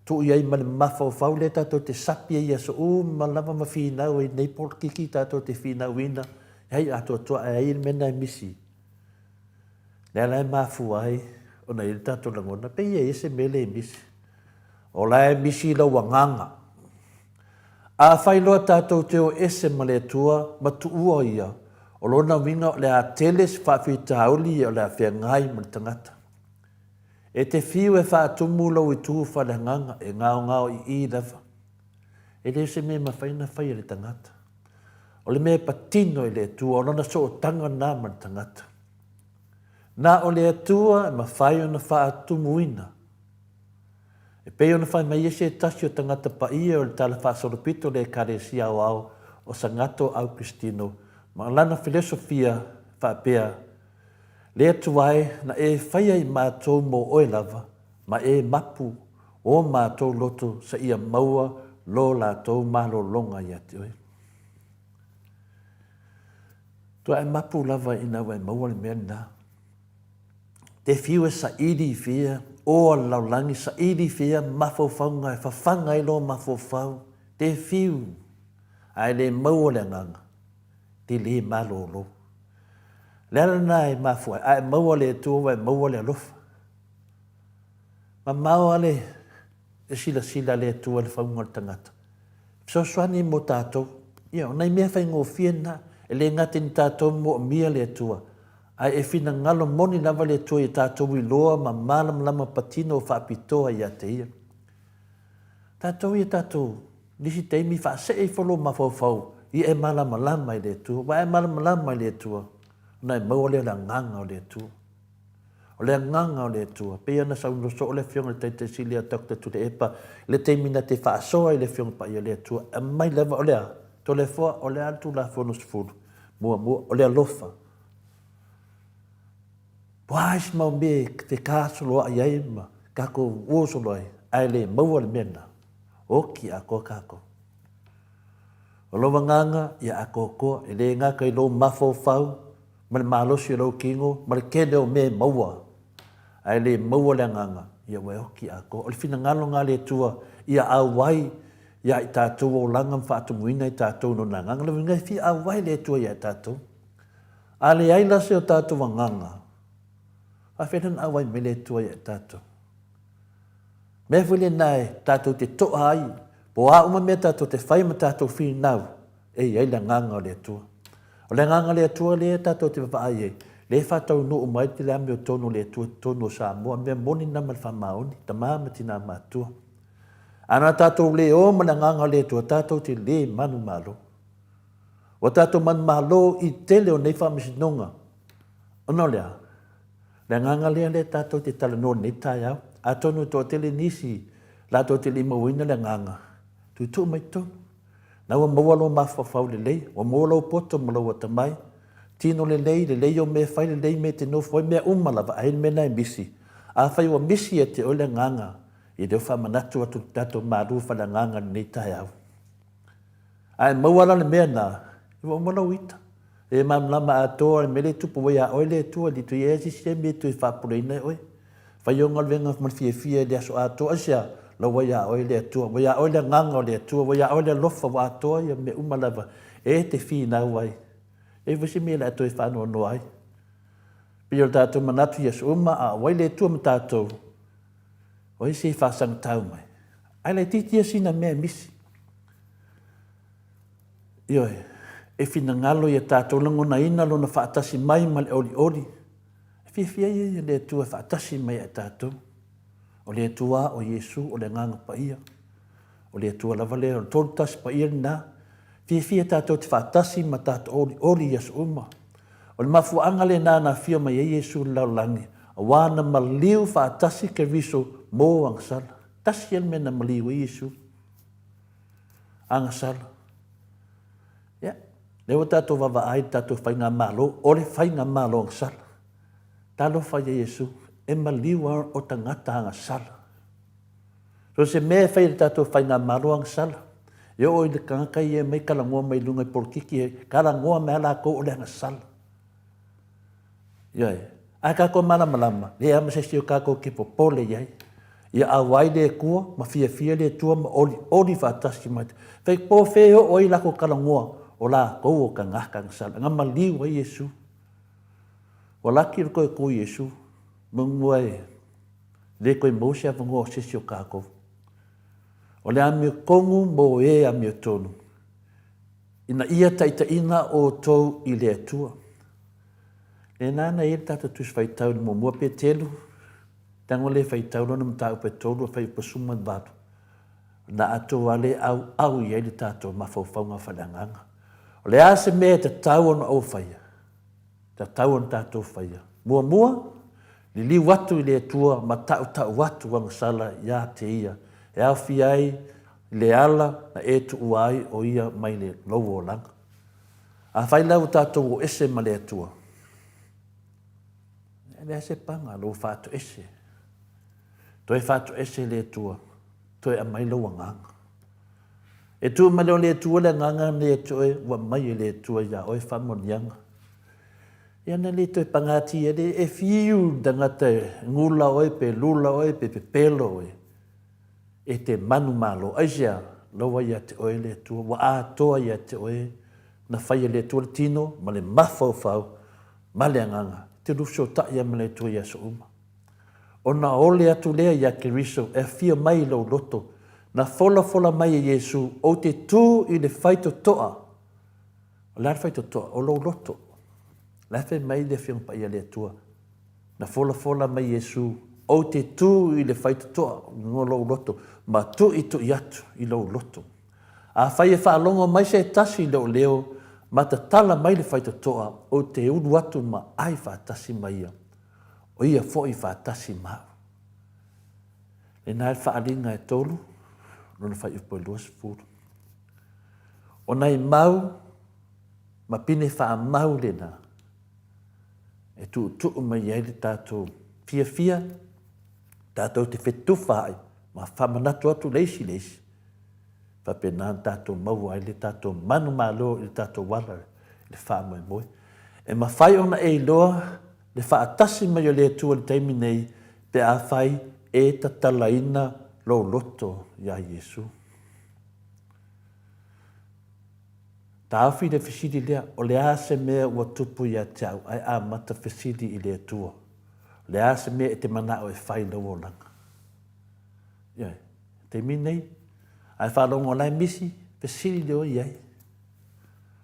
tuu i ai ma le mafaufau lea tatou te sapi ai i aso uma lava ma finau ai i lenei polokiki tatou te finauina, ai atoatoa ae ai le mea lena e misi. Lea la e mafua ai ona i ai le tatou lagona, pei e i ai se mea lea e misi. O la e misi lou agaga. Afai loa tatou te o ese ma le Atua ma tuua Ia, o lona uiga o le a tele se faafitauli o le a feagai ma le tagata. E te fiu e faatumu lou itu faaleagaga, e gaogao ii lava. E le o se mea e mafai ona fai e le tagata. O le mea e patino i le Atua, o lona sootaga lena ma le tagata. Na o le Atua e mafai ona faatumuina. E pei ona fai mai ai se tasi o tagata paia o le Tala Faasolopito o le Ekalesia Aoao o Sagato Aukisitino ma lana filosofia faapea, Le Atua e, na e faia i matou mo oe lava, ma e mapu o matou loto seia maua lo latou malologa ia te oe. Tua e mapu lava ina ua e maua le mea lena. Te fiu e saili i fea, o a le lalolagi, saili i fea mafaufauga e fafaga ai lou mafaufau, te fiu, ae le maua le agaga, te le malolo. Le ala lena e mafua ai, a e maua le Atua ua e maua le alofa. Mamao lava le silasila a le Atua i le fauga o le tagata. Fesoasoani mo tatou. Ia, o nai mea faigofie na, e le gata ina tatou moomia le Atua, ae e finagalo moni lava le Atua ia tatou iloa ma malamalama patino faapitoa ia te Ia. Tatou ia tatou nisi taimi faasee ifo lou mafaufau ia e malamalama i le Atua, aua e malamalama i le Atua, ona e maua lea o le agaga o le Atua. O le agaga o le Atua, pei ona saunoa soo le Afioga i le Taitai Sili ia Doctor Tuilaepa i le taimi na te faasoa i le Afioga Paia o le Atua, e aumai lava, o le a? Toleafoa, o le a le Tulafono 10? Muamua, o le alofa. Ua a isi mau mea e te tasoloai ai ma tatou uo solo ai, ae le maua le mea lena, oki atoa tatou. O lou agaga ia atoatoa, e le gata i lou mafaufau ma le malosi o lou tino ma le tele o mea e maua, ae le maua le agaga, ia ua e oti atoa. O le finagalo lena a le Atua ia auai ia i tatou olaga ma faatumuina i tatou i Lona Agaga. O le uiga e fia auai le Atua ia i tatou. A leai la se o tatou agaga, faafefea la ona auai mai le Atua ia i tatou? Mea foi lena e tatou te toa ai, po o a uma mea tatou te fai ma tatou finau, e i ai le Agaga o le Atua. O le Agaga o le Atua lea tatou te vaavaai ai, lea e faataunuu mai le amiotonu o le Atua i totonu o Samoa, mea moni lena ma le faamaoni, tama ma tina matutua. A na tatou le o ma le Agaga o le Atua, tatou te le manumalo. Ua tatou manumalo i tele o nei faamasinoga, ona o le a? Le agaga lea lea tatou te talanoa i lenei taeao. Atonu e toatele nisi latou te le i mauaina le agaga, tuutuu mai totonu. Na ua maua lou mafaufau lelei, ua maua lou poto ma lou atamai, tino lelei, lelei ou mea fai, lelei mea e te nofo ai, mea uma lava, ae i ai le mea lena e misi. Afai ua misi ia te oe le agaga, ia lea ua faamanatu atu le tatou malu faaleagaga i lenei taeao. A e maua la le mea lena, ua uma lou ita. E malamalama atoa le mea lea e tupu, ua ia oe le Atua, e le toe i ai lava se isi mea e toe faapuleina e oe. Fai ou galuega ma le fiafia i le aso atoa, aisea? La ua ia oe le Atua, ua ia oe le Agaga o le Atua, ua ia oe le alofa, ua atoa ia mea uma lava e te finau ai. E i ai foi se mea o le a toe faanoanoa ai. Pei o le tatou manatu i aso uma, a o ai le Atua ma tatou, o ai se faasagatau mai? Ae laitiiti ia sina mea e misi. Ioe, e finagalo ia tatou lagonaina Lona faatasi mai ma le olioli. E fiafia ia le Atua e faatasi mai ia i tatou. O le Atua o Iesu, o le Agaga Paia. O le Atua lava lea, o le Tolu Tasi Paia lena. Fiafia tatou te faatasi ma tatou olioli i aso uma. O le mafuaaga lena na afio mai ai Iesu i le lalolagi, aua na maliu faatasi Keriso mo agasala. Tasi ia le mea na maliu ai Iesu. Agasala. Ia, lea ua tatou vaavaai i le tatou faigamalo, o le faigamalo agasala. Talofa ia Iesu, e maliu lava o tagata agasala. So o se mea e fai e le tatou faigamalo agasala. E oo i le tagata ia e mai talanoa mai luga i polokiki, e talanoa mai lava latou o le agasala. Ioe. Ae tatou malamalama, leai lava ma se isi o tatou te popole i ai. Ia auai le Atua ma fiafia le Atua ma olioli faatasi ma Fai po o fea e oo ai latou talanoa o latou o tagata agasala. Na maliu ai Iesu. Ua laki le toe tu Iesu, manu e le toe maua se avanoa o se isi o tatou. O le amiotonu mo e amiotonu, ina ia taitaiina outou i le Atua. Lena na i ai le tatou Tusi Faitau i le muamua Petelu, tago le faitau lona mataupu e tolu a faiupu 18. Na atoa lava le auau i ai le tatou mafaufauga faaleagaga. O le a se mea e tatau ona ou faia? Tatau ona tatou faia. Muamua, liliu atu i le Atua ma tautau atu agasala ia te Ia, e aofia ai le ala na e tuua ai o Ia mai le lou olaga. Afai la ua tatou o ese ma le Atua, e leai se paga lou faatoese. Toe faatoese le Atua, toe aumai lou agaga. E tu mai lea o le Atua le agaga lenei ia te oe, ua aumai e le Atua ia oe faamanuiaga. Ia na le toe pagatia le e fiu le tagata e gula oe pe lula oe pe pepelo oe. E te manumalo. Aisea? Laua ia te oe le Atua, ua atoa ia te oe na fai e le Atua le tino ma le mafaufau ma le agaga. E te lufesootai ai ma le Atua i aso uma. Ona ole atu lea iā Keriso e afio mai i lou loto, na folafola mai e Iesu, ou te tū i le faitotoa. O le a le faitotoa? O lou loto. La e fai mai le Afioga Paia a le Atua, na folafola mai Iesu, ou te tū i le faitotoa o lou loto, ma tuitui atu i lou loto. Afai e faalogo mai se tasi i lou leo ma tatala mai le faitotoa, ou te ulu atu ma ai faatasi ma ia. O ia foi faatasi ma au. Lena e le faaaliga e tolu, lona fuaiupu e 20. O nai mau ma pine faamau lena e tuutuu mai ai le tatou fiafia, tatou te fetufaai ma faamanatu atu le isi i le isi. Faapena ona tatou maua ai le tatou manumalo i le tatou ala i le faamoemoe. E mafai ona e iloa le faatasi mai o le Atua i le taimi nei pe afai e tatalaina lou loto iā Iesu. Taofi le fesili lea, o le a se mea ua tupu ia te au ae amata fesili i le Atua, o le a se mea e te manao e fai i lou olaga? Ioe, taimi nei, ae faalogo la e misi, fesili lea o i ai.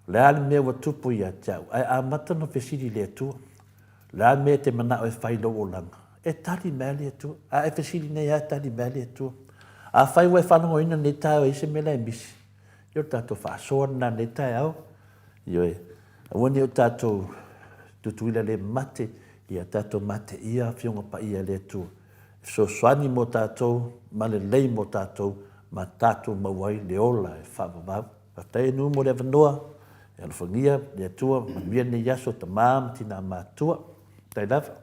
O le a le mea ua tupu ia te au, ae amata ona fesili i le Atua. O le a le mea e te manao e fai i lou olaga? E tali mai le Atua. A e fesili nei lava e tali mai le Atua. Afai ua e faalogoina lenei taeao e i ai se mea la e misi, ia o le tatou faasoa lena i lenei taeao. Ioe, aua ne i o tatou tutuila le mate, ia tatou mateia Afioga Paia a le Atua. E fesoasoani mo tatou ma lelei mo tatou ma tatou maua ai le ola e faavavau. Faafetai e nuu mo le avanoa, e alofagia le Atua, manuia lenei aso tama ma tina matua. Faafetai lava.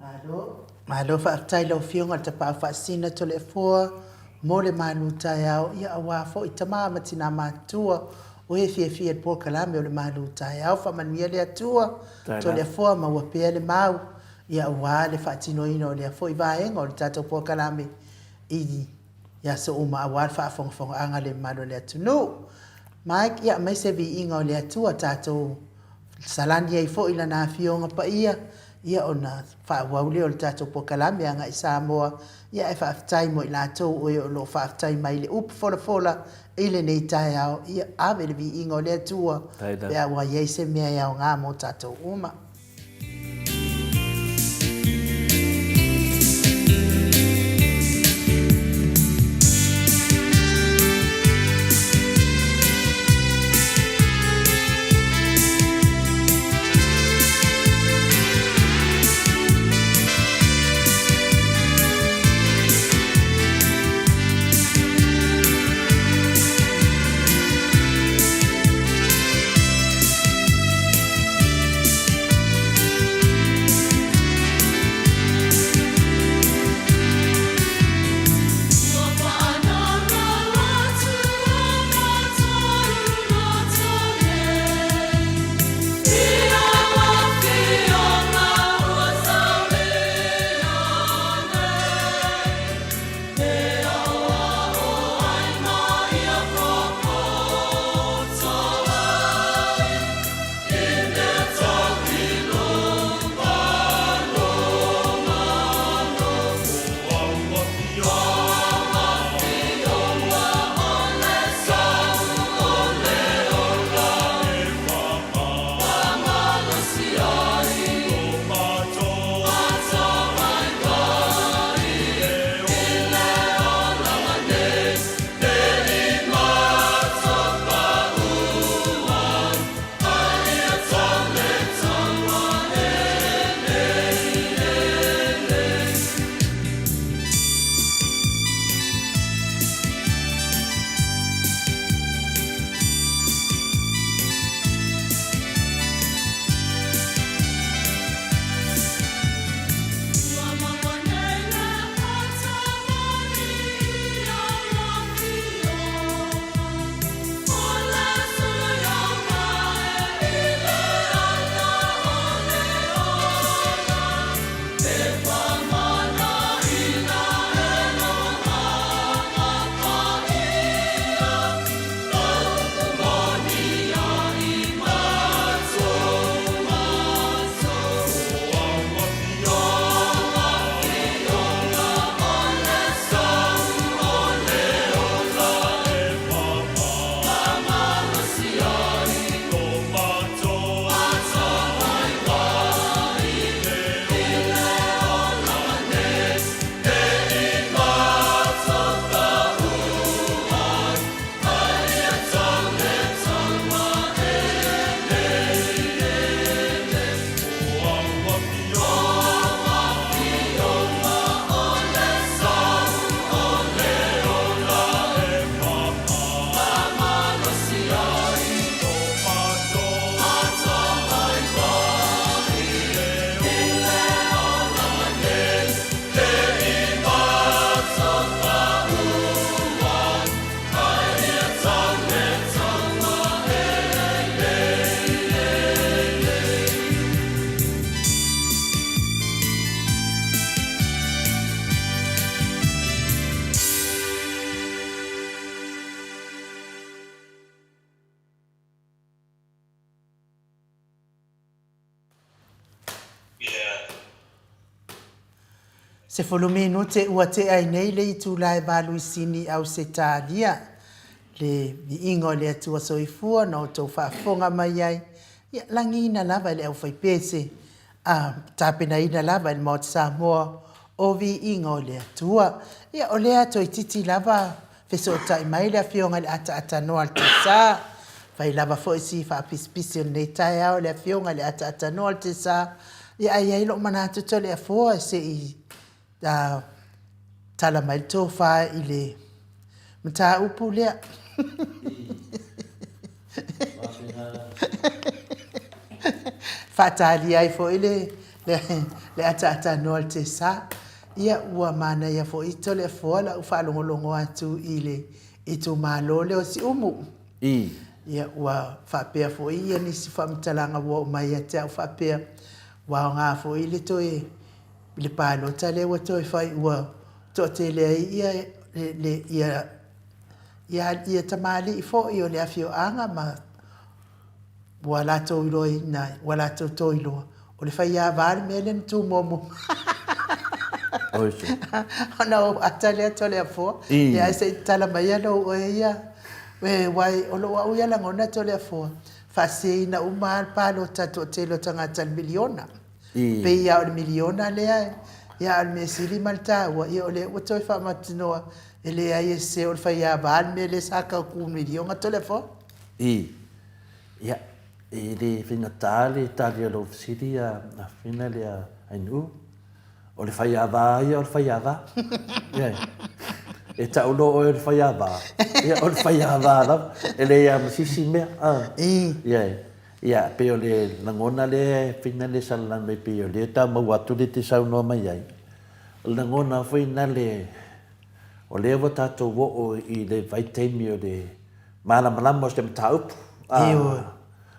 Malo, malo faafetai lau Afioga i le Tapaau Faasisina Toleafoa mo le malu taeao, ia aua foi tama ma tina matua o e fiafia i le polokalame o le malu taeao. Faamanuia le Atua, Toleafoa maua pea le mau, ia aua le faatinoina o lea foi vaega o le tatou polokalame i aso uma aua le faafogafogaaga a le mamalu o le atunuu. Mike, ia aemaise viiga o le Atua tatou salani ai foi Lana Afioga Paia, ia ona faaauau lea o le tatou polokalame agai i Samoa, ia ae faafetai mo i latou o e o lo o faafetai mai i le upu folafola i lenei taeao, ia ave le viiga o le Atua pe a ua i ai se mea e aoga mo tatou uma. 10 minute ua tea ai nei le itula e valuisini Ausetalia. Le viiga o le Atua Soifua na outou faafofoga mai ai, ia lagiina lava e le aufaipese, a tapenaina lava e le Maota Samoa o viiga o le Atua. Ia o lea toeititi lava fesootai mai le Afioga i le Ataaatanoa a le Tesa. Fai lava foi si faapisipisi o lenei taeao i le Afioga i le Ataaatanoa a le Tesa, ia ae i ai lou manatu Toleafoa se i tala mai le tofa i le mataupu lea. Faatalia ai foi le le ataatanoa o le Tesa. Ia, ua manaia foi Toleafoa lau faalogologo atu i le itumalo lea o Siumu. I. Ia, ua faapea foi ia nisi faamatalaga ua oo mai ia te au faapea, ua aoga foi le toe, le palota lea ua toe fai ua toatele ai ia le, ia, ia, ia tamalii foi o le afioaga ma Ua latou iloaina, ua latou toe iloa, o le faiava le mea lea na tu muamua. Ona ou ata lea Toleafoa, ia ae se i tatala maia lou oe ia, aua o lou au ia lagona Toleafoa, faaseseina uma lava le palota a le toatele o tagata i le miliona. E pei lava o le miliona lea, ia a o le mea sili ma le taua, ia o lea ua toe faamautinoa, e leai e sese o le faiava le mea lea sa tau tu miliona Toleafoa. I. Ia, e le faigata le tali a lou fesili a Fina lea Ainuu. O le faiava ia o le faiava. Ioe. E tau loa oe o le faiava, ia o le faiava lava. E leai lava ma se isi mea. Ioe. Ia, pei o le lagona lea e Fina lea sa lalanu mai pei o lea e tau maua atu lea e te saunoa mai ai. O le lagona foi lena le, o lea ua tatou oo i le vaitaimi o le malamalama o se mataupu. Ioe.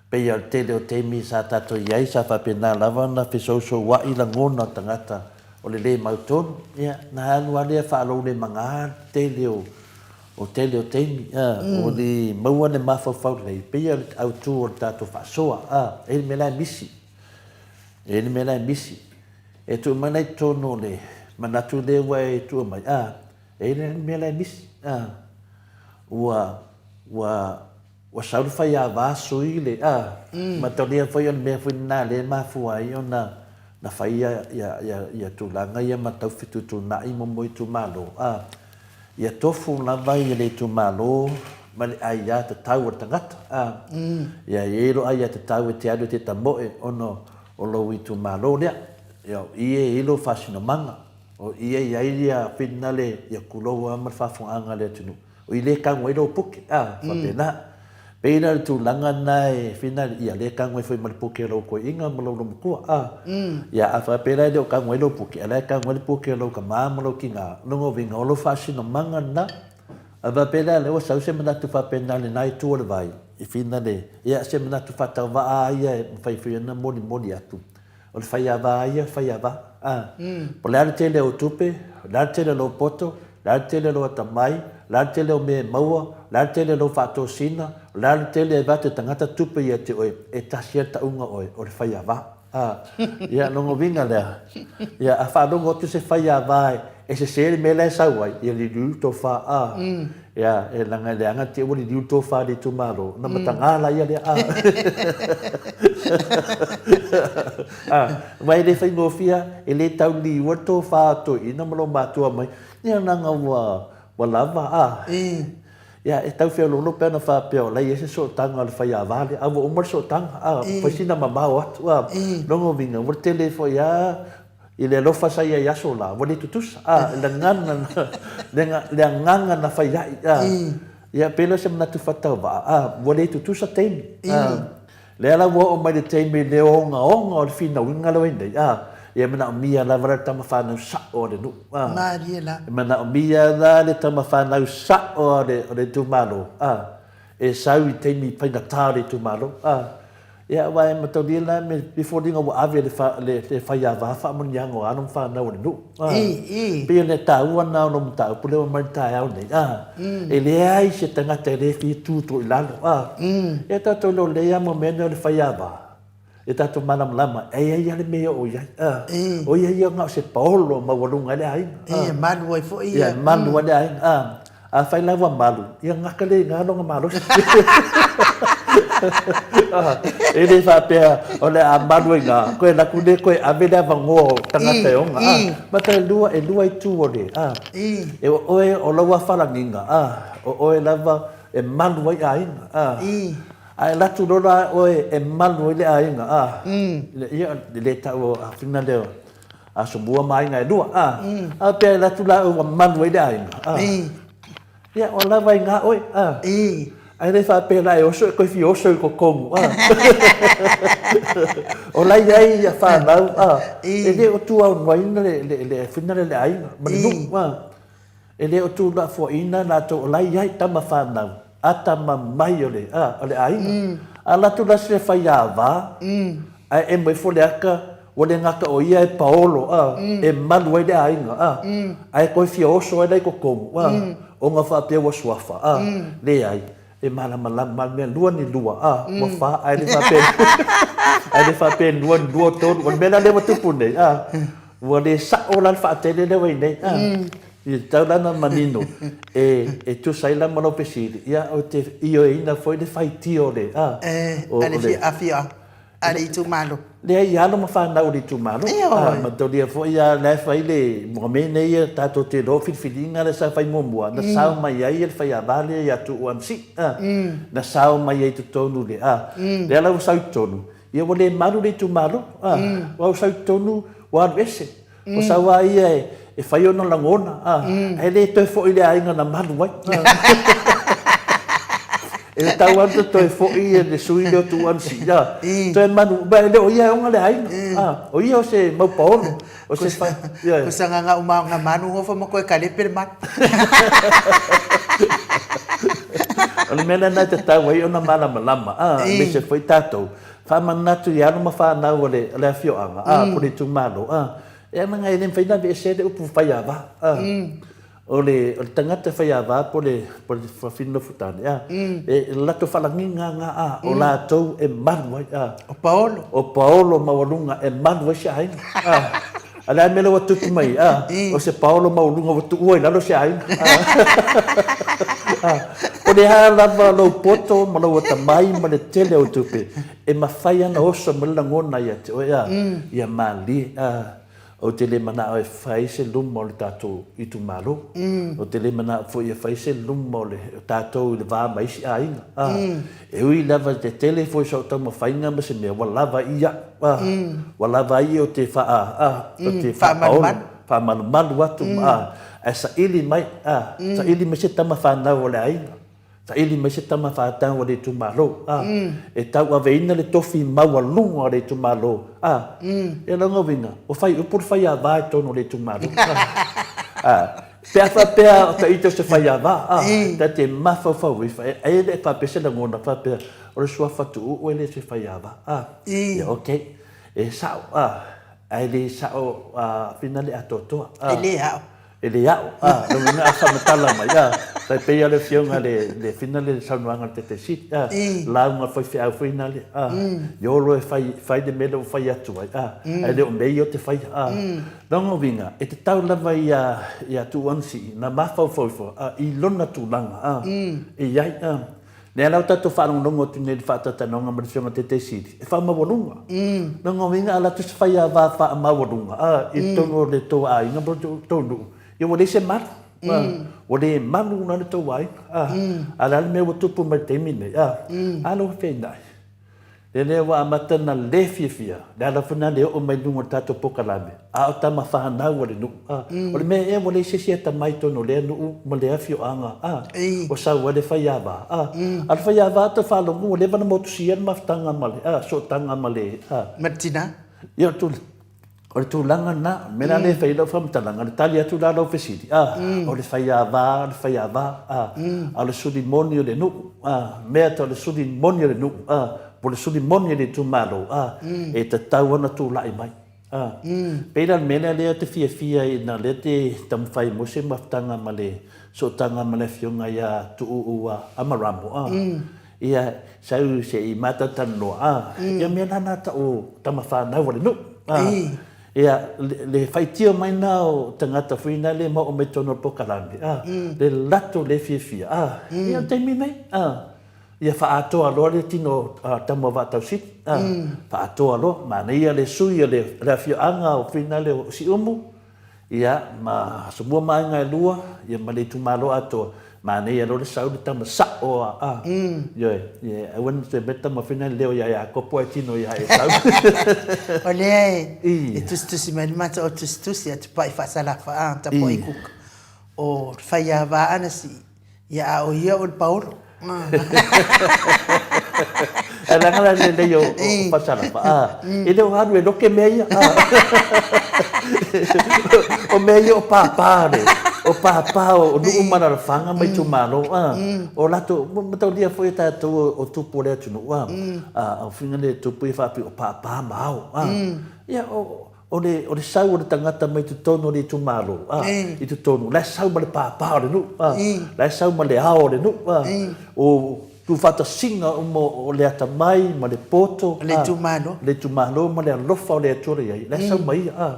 Pei o le tele o taimi sa tatou i ai sa faapena lava ona fesousoua'i lagona o tagata o le lē mautonu. Ia, na alu lava lea faaloulemagā le tele o o tele o taimi, a, ua le maua le mafaufau lelei, pei o le autu o le tatou faasoa, a, e i ai le mea la e misi. E i ai le mea la e misi. E tuu mai la i totonu o le manatu lea ua e tuu mai, a, e i ai le mea la e misi, a. Ua, ua, ua sau le faiava sui le, a, mataulia foi o le mea foi lena lea e mafua ai ona na fai ia, ia, ia, ia tulaga ia ma tau fetuutuunai mo mo itumalo, a, ia tofu lava ia le itumalo ma le aia tatau a le tagata, a, ia e i ai lou aia tatau e te alu e te tamoe ona o lou itumalo lea, ia o i e i ai lou faasinomaga. O i e i ai ia finale ia kulou a ma le faafofogaaga a le atunuu, o i le tago ai lou puke, a, faapena. Pei la o le tulaga lena e finale, ia le tago ai foi ma le puke o lou toeaina ma lou loomatua, a. Ia a faapea la e le o tago ai lou puke, a o la e tago ai le puke o lou tama ma lou tina, o lona uiga o lou faasinomaga lena. A faapea la, lea ua sau se manatu faapena i lena itu o le vai, i finale, ia se manatu faatauvaa lava ia e mafai foi ona molimoli atu. O le faiava ia, faiava, a. Po o le a le tele o ou tupe, o le a le tele o lou poto, o le a le tele o lou atamai, o le a le tele o mea e maua, o le a le tele o lou faatosina, o le a le tele e avatu e tagata tupe ia te oe, e tasi lava le tauga o oe, o le faiava. A. Ia, lona uiga lea, ia, a faalogo atu se faiava e sese le mea la e sau ai, ia liliu le tofa, a. Ia, e leaga e leaga te i ua liliu le tofa i le itumalo, ona mataga laia lea, a. A, aua e le faigofie, e le tau liua le tofa a toeaiina ma loomatua mai, ia leaga ua, ua lava, a. Ia, e tau feoloolo pe ana faapea o la e i ai se sootaga o le faiava lea, a ua uma le sootaga, a, ua fai sina mamao atu, a. Lona uiga, ua tele foi lava I le alofa sa i ai aso la, ua le tutusa, a, le gagana na, le, le agaga na fai ai, a. Ia, pei lea o se manatu faatauvaa, a, ua le tutusa taimi, a. Lea la ua oo mai le taimi i le ogaoga o le finauina lea ua i ai nei, a, ia e manaomia lava la le tama fanau sa'o a le nuu, a. Malie la. E manaomia la le tama fanau sa'o a le, o le itumalo, a, e sau i taimi faigata o le itumalo, a. Ia, aua e mataulia la me i foliga ua ave le fa, le, le faiava faamanuiaga o alo ma fanau o le nuu. A, I, i. Pei o le taua lena o lou mataupu lea ua aumai i le taeao nei. A, e leai se tagata e le fia tu i lalo. A, ia tatou iloa lelei lava mo mea nei o le faiava. E tatou malamalama, e i ai lava le mea e oo i ai. O ia ia na o se paolo maualuga ai le aiga. E malu ai foi ia. Ia, e malu ai le aiga. Afai la ua malu, ia gata lea i ina lona malosi. E le faapea o le a malu ai i ina, toe alu atu lea toe ave le avanoa o tagata e ona. Mata e lua, e lua itu o le, e o oe o lau afalagiga, o oe lava e malu ai aiga. A e alu atu loa la oe e malu ai le aiga, a, ia, e le tau o afina lea o Asomua ma aiga e lua, a, a pea e alu atu la oe ua malu ai le aiga, a, ia, ua lava i ina oe, a, ae le faapea la e oso e toe fia oso i totonu, a, o la e i ai ia fanau, a, e le o tuaunoaina le, le, le afina lea le aiga ma le nuu, a. E le o tuulafoaiina latou o la e i ai tama fanau a tama mai o le, a, o le aiga. A alu atu la se faiava, ae emo ifo le aka, ua le gata o ia e paolo, a, e malu ai le aiga, a, ae toe fia oso ai la i totonu, a, ona faapea ua suafa, a, leai. E malamalama le mea lua ni lua, a, ua fa, ae le faapea, ae le faapea lua ni lua tolu. O le mea la lea ua tupu nei, a, ua le sao la le faatele lea ua i nei, a. E tatau la ona manino, e, e tusa ai la ma lau fesili, ia, ou te ioeina foi le faitio o le, a, o, o le. Afioaga. A le itumalo. Leai, i alo ma fanau o le itumalo. Ioe. Mataulia foi a la e fai le mua mea nei ia tatou te iloa filifiliga lea sa fai muamua na sao mai ai le faiava lea ia Tuuu MC a na sao mai ai totonu le a lea la ua sau i totonu ia ua le malu le itumalo a ua sau i totonu ua alu ese. O sau a ia e fai ona lagona, a, ae le toe foi i le aiga na malu ai. E tatau lava ona toe foi le sui lea o Tuuanisii, a, toe malu, aua e le o ia e ona le aiga, a, o ia o se mau paolo, o se fa, ioe. Ko sa nganga uma nga manu hofa ma koe kalepe le manu. O le mea lena e tatau ai ona malamalama, a, aemaise foi tatou, Faamanatu i alo ma fanau o le afioaga, a, po o le itumalo, a, e ana ngai e le mafai ona aveesea le upu faiava, a. O le, o le tagata faiava po o le, po o le fafine nofotane, a, e latou faalagiga na, a, o latou e malu ai, a. O paolo. O paolo maualuga e malu ai se aiga, a. A o le a le mea lea ua tupu mai, a, o se paolo maualuga ua tuua i lalo se aiga. A, o le a lava lou poto ma lou atamai ma le tele o tupe, e mafai ona oso mai le lagona ia te oe, a, ia malie, a, ou te le manao e fai se luma o le tatou itumalo. Ou te le manao foi e fai se luma o le tatou i le va ma isi aiga. A, e ui lava i te tele foi o sau taumafaiga ma se mea, ua lava ia, a, ua lava ai ou te faa, a, ou te faapaolo, faamalumalu atu, a, ae saili mai, a, saili mai se tama fanau o le aiga, saili mai se tama fanau o le itumalo, a, e tauaveina le tofi maualuga o le itumalo, a, ia lona uiga, ua fai upu le faiava i totonu o le itumalo, a, Pe a faapea o ta ita o se faiava, a, ta te mafaufau ifo, e, e le faapea se lagona faapea, o le suafa tuuu e le se faiava, a, ia ok, e sao, a, ae le sao, a, fina le atoatoa, a. E le ao. E le ao, a, lona uiga a faamatala mai, a, tai pei a le afioga le, le fina le saunoaga a le Taitaisit, a, lauga faifeau foi na le, a, iolo e fai, fai le mea lea ua fai atu ai, a, ae le o mea ia o te faia, a. Lona uiga, e tatau lava ia, ia Tuuanisii na mafaufau ifo, a, i lona tulaga, a, e i ai, a. Lea la ua tatou faalogologo atu nei i le faataitanoga ma le Afioga Taitaisit Sili, e faamaualuga. Lona uiga, a alu atu se faiava faamaualuga, a, i totonu o le tou aiga po o le tou nuu, ia ua leai se malu, a, ua le malu la le tou aiga, a. A o le a le mea ua tupu mai i le taimi lenei, a, a la ua feinai. Lea lea ua amata ona le fiafia, le ala foi lena le oo mai luga o le tatou polokalame, a o tama fanau a le nuu. A, o le mea ea ua leai se isi atamai i totonu o lea nuu ma lea afioaga, a, ua sau ai le faiava. A, a o le faiava tau faalogo ua leva ona motusia le mafutaga ma le, a, sootaga ma le, a. Ma le tina. Ia, o le O le tulaga lena, o le mea la lea e fai ai lau faamatalaga, le tali atu la lau fesili, a, o le faiava, o le faiava, a, a o le suli moni o le nuu, a, mea tau le suli moni o le nuu, a, po o le suli moni o le itumalo, a, e tatau ona tulai mai, a. Pei la o le mea lea lea ou te fiafia ai ina lea te taumafai mo se mafutaga ma le sootaga ma le Afioga ia Tuuu Amaramo, a. Ia, sau se i mātautalanoa, ā, ia mea la nā ta'u tama whānau a le nu'u, ā, ia, le faitio mai nā o tagata foi nā le mao'o mai tonu o le pokalame, ā, le lato le fiafia, ā, ia o le taimi nei, ā, ia faaatoa loa le tino o tama o Vaatausili, ā, faaatoa loa, manaia le sui o le afioaga o foi nā le o Siumu, Ia, ma Asomua ma aiga e lua, ia ma le itumalo atoa, manaia loa le sau le tama sa'o a, a, ioe, ia, aua ne i toe mai le tama foi lena leo ia Iakopo ae tino ia Esau. O lea e tusitusi mai le mata o tusitusi a tupai faasalafa a tapuai kuka o faiava ana sii. Ia a o ia o le paolo. Ae leaga la le lelei o Falesalapa, a, e le o alu e loke mea ia. O mea ia o pāpā le, o pāpā o nuu ma alaalafaga ma itumalo, a, o latou, mataulia foi e tatou o tupu o le atunuu, a, a o faiga lea e tupu ia faapea o pāpā ma ao, a, ia o, O le, o le sau o le tagata mai totonu o le itumalo, a, i totonu, la e sau ma le pāpā o le nuu, a, la e sau ma le ao o le nuu, a, o tuufaatasiga uma o le atamai ma le poto, a, le itumalo, le itumalo ma le alofa o le Atua la i ai, la e sau ma ia, a.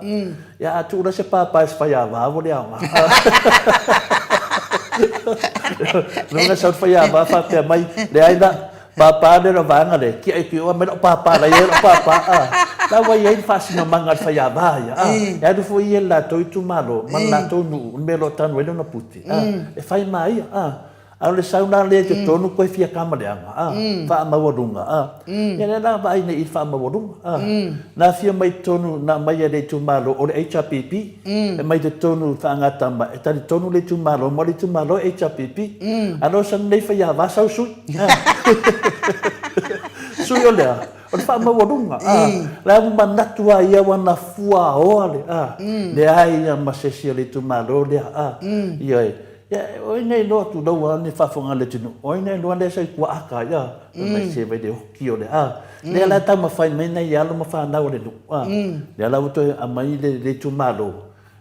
Ia, a tuu la se pāpā e se faiava ua le aoga, a. Lona sau le faiava faapea mai, leai la, Pāpā lea o le vaega lea, kiaʻi ki oa mai lau pāpā la i ai lau pāpā, a. La ua i ai le faasinomaga a le faiava ia, a. E alu foi ia i le latou itumalo ma le latou nuu, le mea o lo o tanu ai lona pute, a. E fai ma ia, a. A o le sau la lea i totonu koe fia kamaleaga, a, faamaualuga, a. Ia lea la vaai nei i le faamaualuga, a. Na afio mai totonu, na aumai e le itumalo o le HRPP, e mai totonu faagatama, e talitonu le itumalo ma le itumalo e HRPP. A no sa nei faiava sau sui. Sui o lea, o le faamaualuga. La ua manatu a ia ua na fuaoa le, a, leai ia ma se isi o le itumalo lea, a. Ioe. Ia, o ai na iloa atu lau a ni faafofoga a le atunuu, o ai na iloa lea sa i kuaaka ai, a, fai mai se vai le oki o le, a. Lea la e taumafai mai nai alo ma fanau a le nuu, a. Lea la ua toe aumai le itumalo,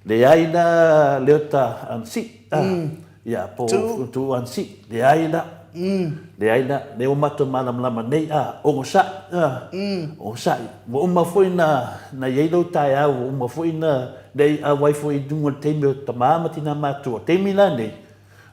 leai la Leota Ansi, a, ia, po o Tuu Ansi, leai la, leai la, lea ua matou malamalama nei, a, onosai, a, onosai. Ua uma foi na i ai lou taeao, ua uma foi na le auai foi i luga o le taimi o tama ma tina matua. O le taimi la nei,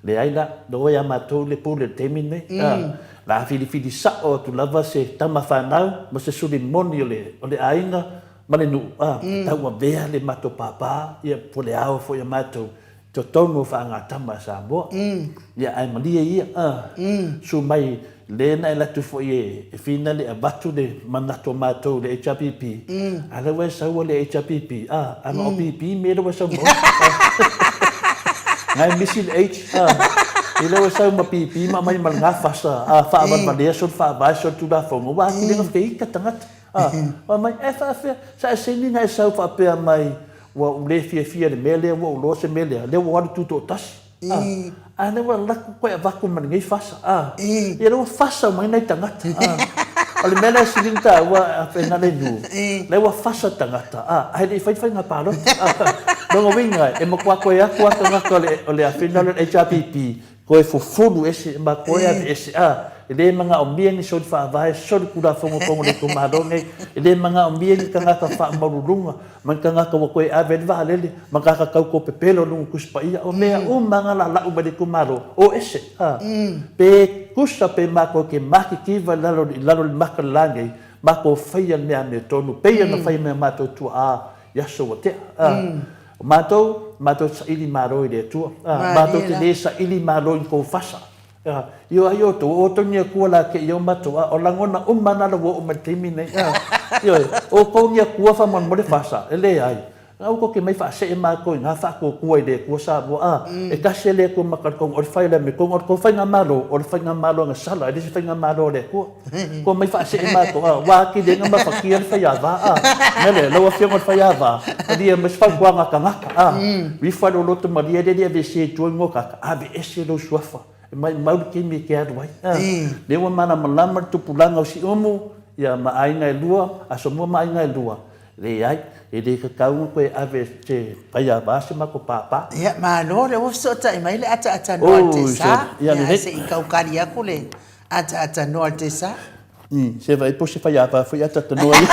leai la, loa ia matou le pule i le taimi lenei. A, la filifili sao atu lava se tama fanau ma se suli moni o le, o le aiga ma le nuu, a, tauavea le matou pāpā, ia, po o le ao foi a matou totonu o faagatama a Samoa. Ia, ae malie ia, a, su mai le na e alu atu foi e finale e avatu le manatu o matou i le HRPP, a lea ua e sau le HRPP, a, a na o PP mea lea ua e sau ma oe. Na e misi le H, a, i lea ua e sau ma PP ma aumai ma le gafasa, a, faavalevalea soli faavae soli tulafono, ua atili ona feita tagata. A, fai mai, e faafefea, sa e saini na e sau faapea mai, Ua ou le fiafia i le mea lea, ua ou iloa se mea lea, lea ua alu tutoatasi. A, a lea ua alu atu koe avatu ma lenei fasa. A, ia lea ua fasa mai nai tagata. A, o le mea lea e sili ona taua a pena le nuu, lea ua fasa tagata, a, ae le i fai le faiga palota. A, lona uiga, e matua toe atu lava tagata o le, o le afena lea o le HRPP, Toe fufulu ese ma toe ave ese a e le manaomia ni soli faavae, soli tulafono tonu o le itumalo nei, e le manaomia ni tagata faamaululuga ma ni tagata ua toe ave ai le vaalele ma tagata tau topepelo luga Tusi Paia. O mea uma na lalau mai le itumalo, o ese a. Pe tusa pe matou te matitiva i lalo i lalo i le mata o le la nei, matou faia le mea amiotonu, pei ona fai mai e matou tuaa i aso ua tea a. O matou, matou te saili malo i le Atua. A, matou te le saili malo i kou fasa. A, i o ai outou, o outou ni Atua la ke i o matou, a o lagona uma na la ua oo mai le taimi nei. A, ioe, o outou ni Atua faamolemole fasa, e leai. A ua te mai faasee matou i nga faatuatua i le Atua Samoa. A, e tasi e le Atua ma talitonu, o le fai o le amiotonu, o le tou faigamalo, o le faigamalo agasala, e le se faigamalo a le Atua. Kua mai faasee matou, a, ua atili ai ona mafatia le faiava, a. Mea lea, lau Afioga i le faiava, malie mai se fautuaga a tagata, a. Ifo lou loto malie lea e le aveesea i tua i Nuatata, aveese lou suafa, e maumau le taimi e te alu ai, a. Lea ua malamalama le tupulaga o Siumu, ia, ma aiga e lua, Asomua ma aiga e lua, leai, e le tatau ona toe ave e se faiava se matou pāpā. Ia, malo, lea ua fesootai mai le ataata noa te sa, ia, se i tau kali atu le. Ataatanoa le Tesa. Se vaai po se faiava foi ataatanoa ia.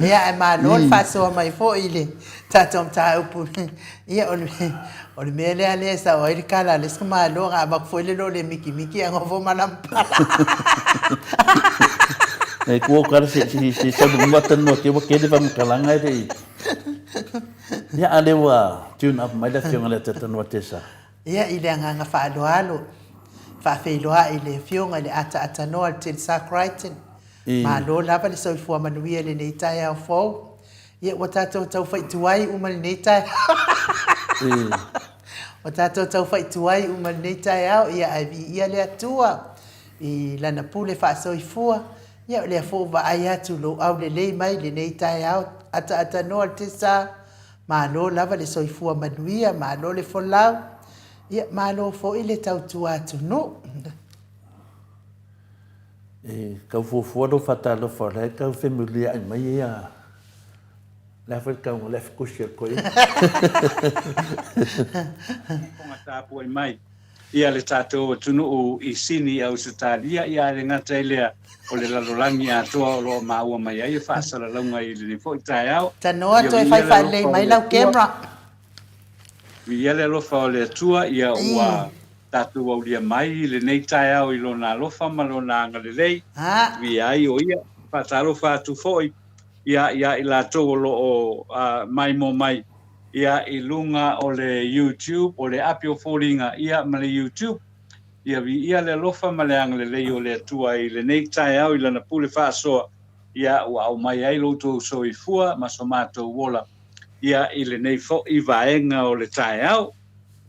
Ia, ae malo le faasoa mai foi i le tatou mataupu. Ia, o le, o le mea lea lea e sao ai le kala a le isi malo, na avatu foi le lole mikimiki ae nofo ma lampala. E kua kala se se se sa lunga tanoa ke wa kele va makalanga e le i. Ia a le ua tune up mai le afioga le Atatanoa Tesa. Ia, i le agaga faaaloalo, faafeiloai i le Afioga i le Ataatanoa le Tensar Crichton. Malo lava le soifua manuia i lenei taeao fou. Ia, ua tatou tau faituai uma i lenei taeao. Ua tatou tau faituai uma i lenei taeao, ia ae viia le Atua i Lana pule faasoifua. Ia, o lea foi ua vaai atu i lou aulelei mai i lenei taeao ataatanoa le Tensar. Malo lava le soifua manuia, malo le folau, ia malo foi le tautua atunuu. E tau fuafua lou faatalofa o la e tau femuliai mai ia le a foi le tauga o le afikusi o le toeaina. Fofoga tapuai mai. Ia le tatou atunuu i Sini, Ausetalia, ia ae le gata i lea, o le lalolagi atoa o lo o maua mai ai faasalalauga i lenei foi taeao. Tanoa Ia toe viia fai le faalelei alofa o mai le lau Atua. camera. Viia le alofa o le Atua, ia ua tatou aulia mai i lenei taeao i Lona alofa ma Lona agalelei. Ha. Viia ai o Ia. Faatalofa atu foi ia ia i latou o lo o maimoa mai ia i luga o le YouTube, o le api o foliga ia ma le YouTube. Ia viia le alofa ma le agalelei o le Atua i lenei taeao i Lana pule faasoa, ia ua aumai ai lo outou soifua ma so matou ola ia i lenei foi vaega o le taeao.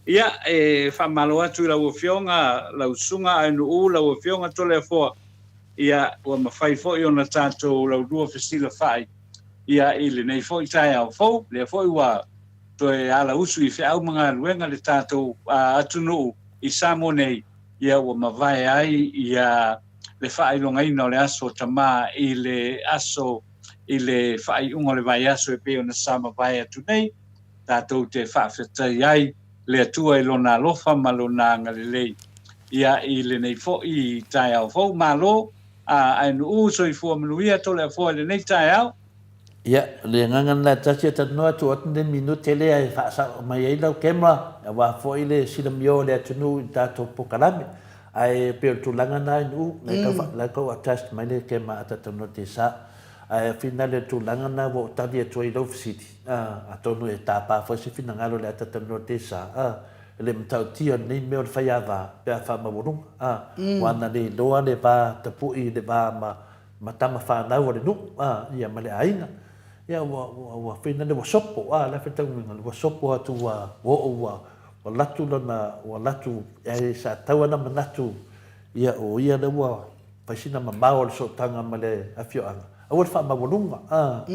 Ia, e faamalo atu i lau Afioga, lau Susuga Aenuu, lau Afioga Toleafoa, ia ua mafai foi ona tatou laulua fesilafai ia i lenei foi taeao fou, lea foi ua toe alausu i feau ma galuega le tatou atunuu i Samoa nei, ia ua mavae ai ia le faailogaina o le Aso Tama i le aso i le faaiuga o le vaiaso e pei ona sa mavae atu nei, tatou te faafetai ai le Atua i Lona alofa ma Lona agalelei ia i lenei foi taeao fou. Malo A Aenuu, soifua manuia Toleafoa i lenei taeao. Ia, o le agaga lena e tasi e talanoa atu atu le minute lea e faasao mai ai lau camera aua foi le silamio o le atunuu i le tatou pokalame. Ae pei o le tulaga lena Aenuu, la e tau la e tau attached mai le camera a tatou te sa. Ae finale o le tulaga lena ua ou tali atu ai i lau fesili, atonu e tapa foi se finagalo o le ata talanoa te sa. E le matautia lenei mea o le faiava pe a faamaualuga, a, ua ana le iloa le va tapui i le va ma, ma tama fanau a le nuu, a, ia ma le aiga. Ia ua, ua, ua fai le ua sopo, a, le a fetauina, ua sopo atu ua, ua oo ua, ua latu lona, ua latu, ae sa tau ana manatu, ia o ia lea ua fai sina mamao o le sootaga ma le afioaga, aua le faamaualuga, a.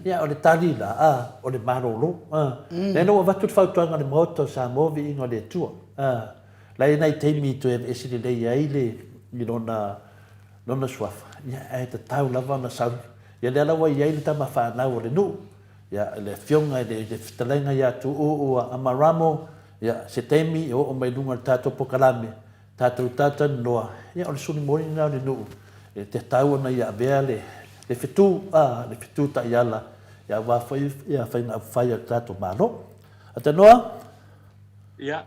Ia, o le tali la, a, o le malolo, a. Lea la ua avatu le fautuaga a le Maota o Samoa, viiga o le Atua, a. La e i ai nai taimi e toe aveese lelei ai le, i lona, lona suafa, ia, ae tatau lava ona sau. Ia lea la ua i ai le tama fanau o le nuu, ia, le afioga i le, le fetalaiga ia Tuuu Amaramo, ia, se taimi e oo mai i luga o le tatou pokalame, Tatou talatalanoa, ia o le suli moni lena o le nuu, e tatau ona ia avea le le fetu, a, le fetu taiala, ia aua foi ia faiga upufai a le tatou Malo. Atanoa? Ia.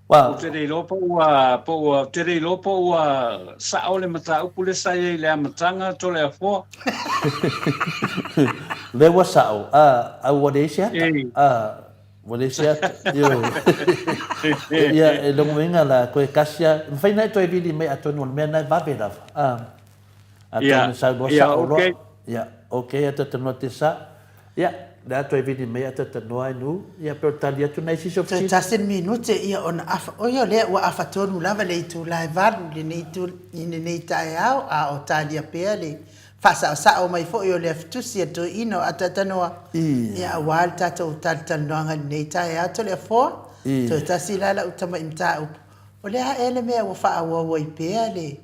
Wa. Ou te le iloa po ua, po ua, ou te le iloa po ua sao le mataupu lea sa i ai i le amataga, Toleafoa. Lea ua sao, a, a ua leai se ata, a. Ua le se ata. Ioe. Ia, e logo uiga la, koe kasi a, mafai na e toe vili mai atonu o le mea na e vave lava. A, atonu e saunoa sao loa. Ia, ok, ata tanoa te sa. Ia, le a toe vili mai ata tanoa ai nu. Ia, pe o le tali atu nai sisi o fesili. Toe tasi le minute, ia ona afa, oi o lea ua afa tonu lava le itula e valu i lenei itu, i lenei taeao, a o talia pea le Faasaosao mai foi o le afitusi a toeaina o Atatanoa, ia aua le tatou talatalanoaga i lenei taeao Toleafoa, toe tasi la lau tamai mataupu, o le a ea le mea ua faaauau ai pea le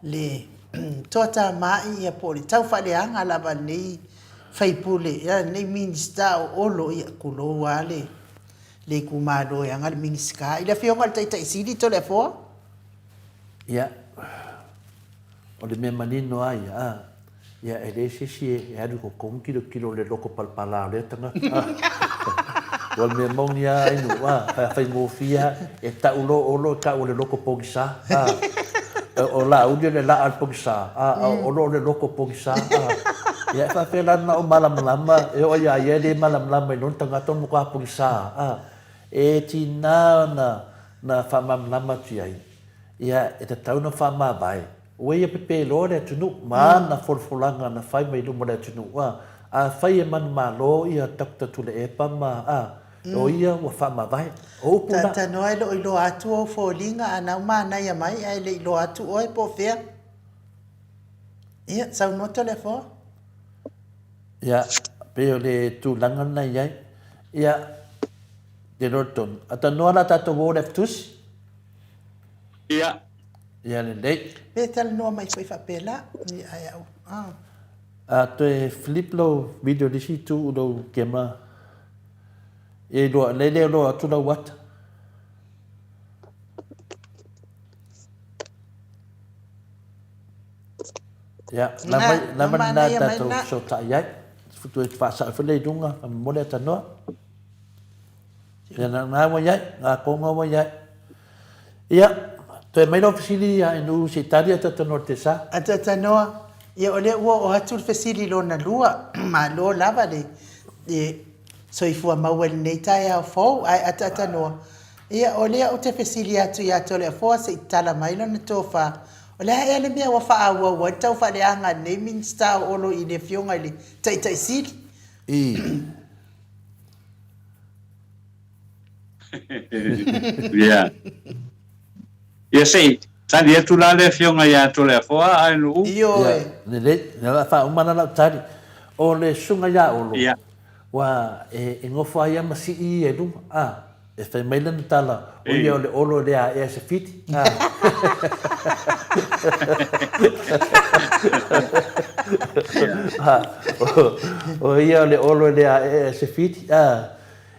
le toatamai ia po o le taufaaleaga lava a lenei sui usufono, lenei Minisita o Olo, ia tulou lava le. le itumalo e aga le Minisita i le Afioga i le Taitai Sili Toleafoa. Ia, o le mea manino lava ia, a, ia e leai se isi e alu i totonu tilotilo i le loto palapala o lea tagata, a. Ua o le mea moni lava Ainuu, a, faigofie lava, e tau loa o Olo e tau o le loto pogisa, a. O Laauli o le laa o le pogisa, a, a o Olo o le loto pogisa, a. Ia e faapea la na o malamalama, e oo ia ia e le malamalama i lona tagata o le matua pogisa, a. E tiga ona na faamalamalama atu i ai, ia, e tatau ona faamavae, ua ia pepe loa le atunuu ma ana folafolaga na fai mai luma o le atunuu, a, afai e manumalo ia Doctor Tuilaepa ma, a, o ia ua faamavae. O upu na. Talanoa e le o iloa atu ou foliga a na u manaia mai ae le iloa atu oe po o fea. Ia, saunoa Toleafoa. Ia, pei o le tulaga lena i ai. Ia, te loa tonu. A tanoa la tatou o le afitusi? Ia. Ia lelei. Pe talanoa mai foi faapela. Ia, ai au. Ah. A toe flip lou video i le isi itu lou camera. Ia iloa, lea le iloa atu lau ata. Ia, lava, lava lena tatou fesootai ai. Toe faasao foi lea i luga, faamolemole atanoa. Ia, na, na ua i ai, ngā konga ua i ai. Ia, toe mai lau fesili ia Inu se i tali Atatanoa i te sa. Atatanoa, ia o lea ua oo atu le fesili lona lua, malo lava le, le soifua maua i lenei taeao fou, ae Atatanoa, ia o lea ou te fesili atu ia Toleafoa se i tala mai lona tofa, O le a ea le mea ua faaauau ai le taufaaleaga a lenei Minisita o Olo i le Afioga i le Taitai Sili? I. Ia. Ia se i tali atu la le Afioga ia Toleafoa ae Nuu. Ioe. Ia, lelei. Ia, o le a faauma la lau tali. O le susuga ia Olo, Ia. ua e nofo ai lava ma sii ia i luga, a. E fai mai lana tala, o ia o le olo e le aea se fiti. O ia o le olo e le aea se fiti.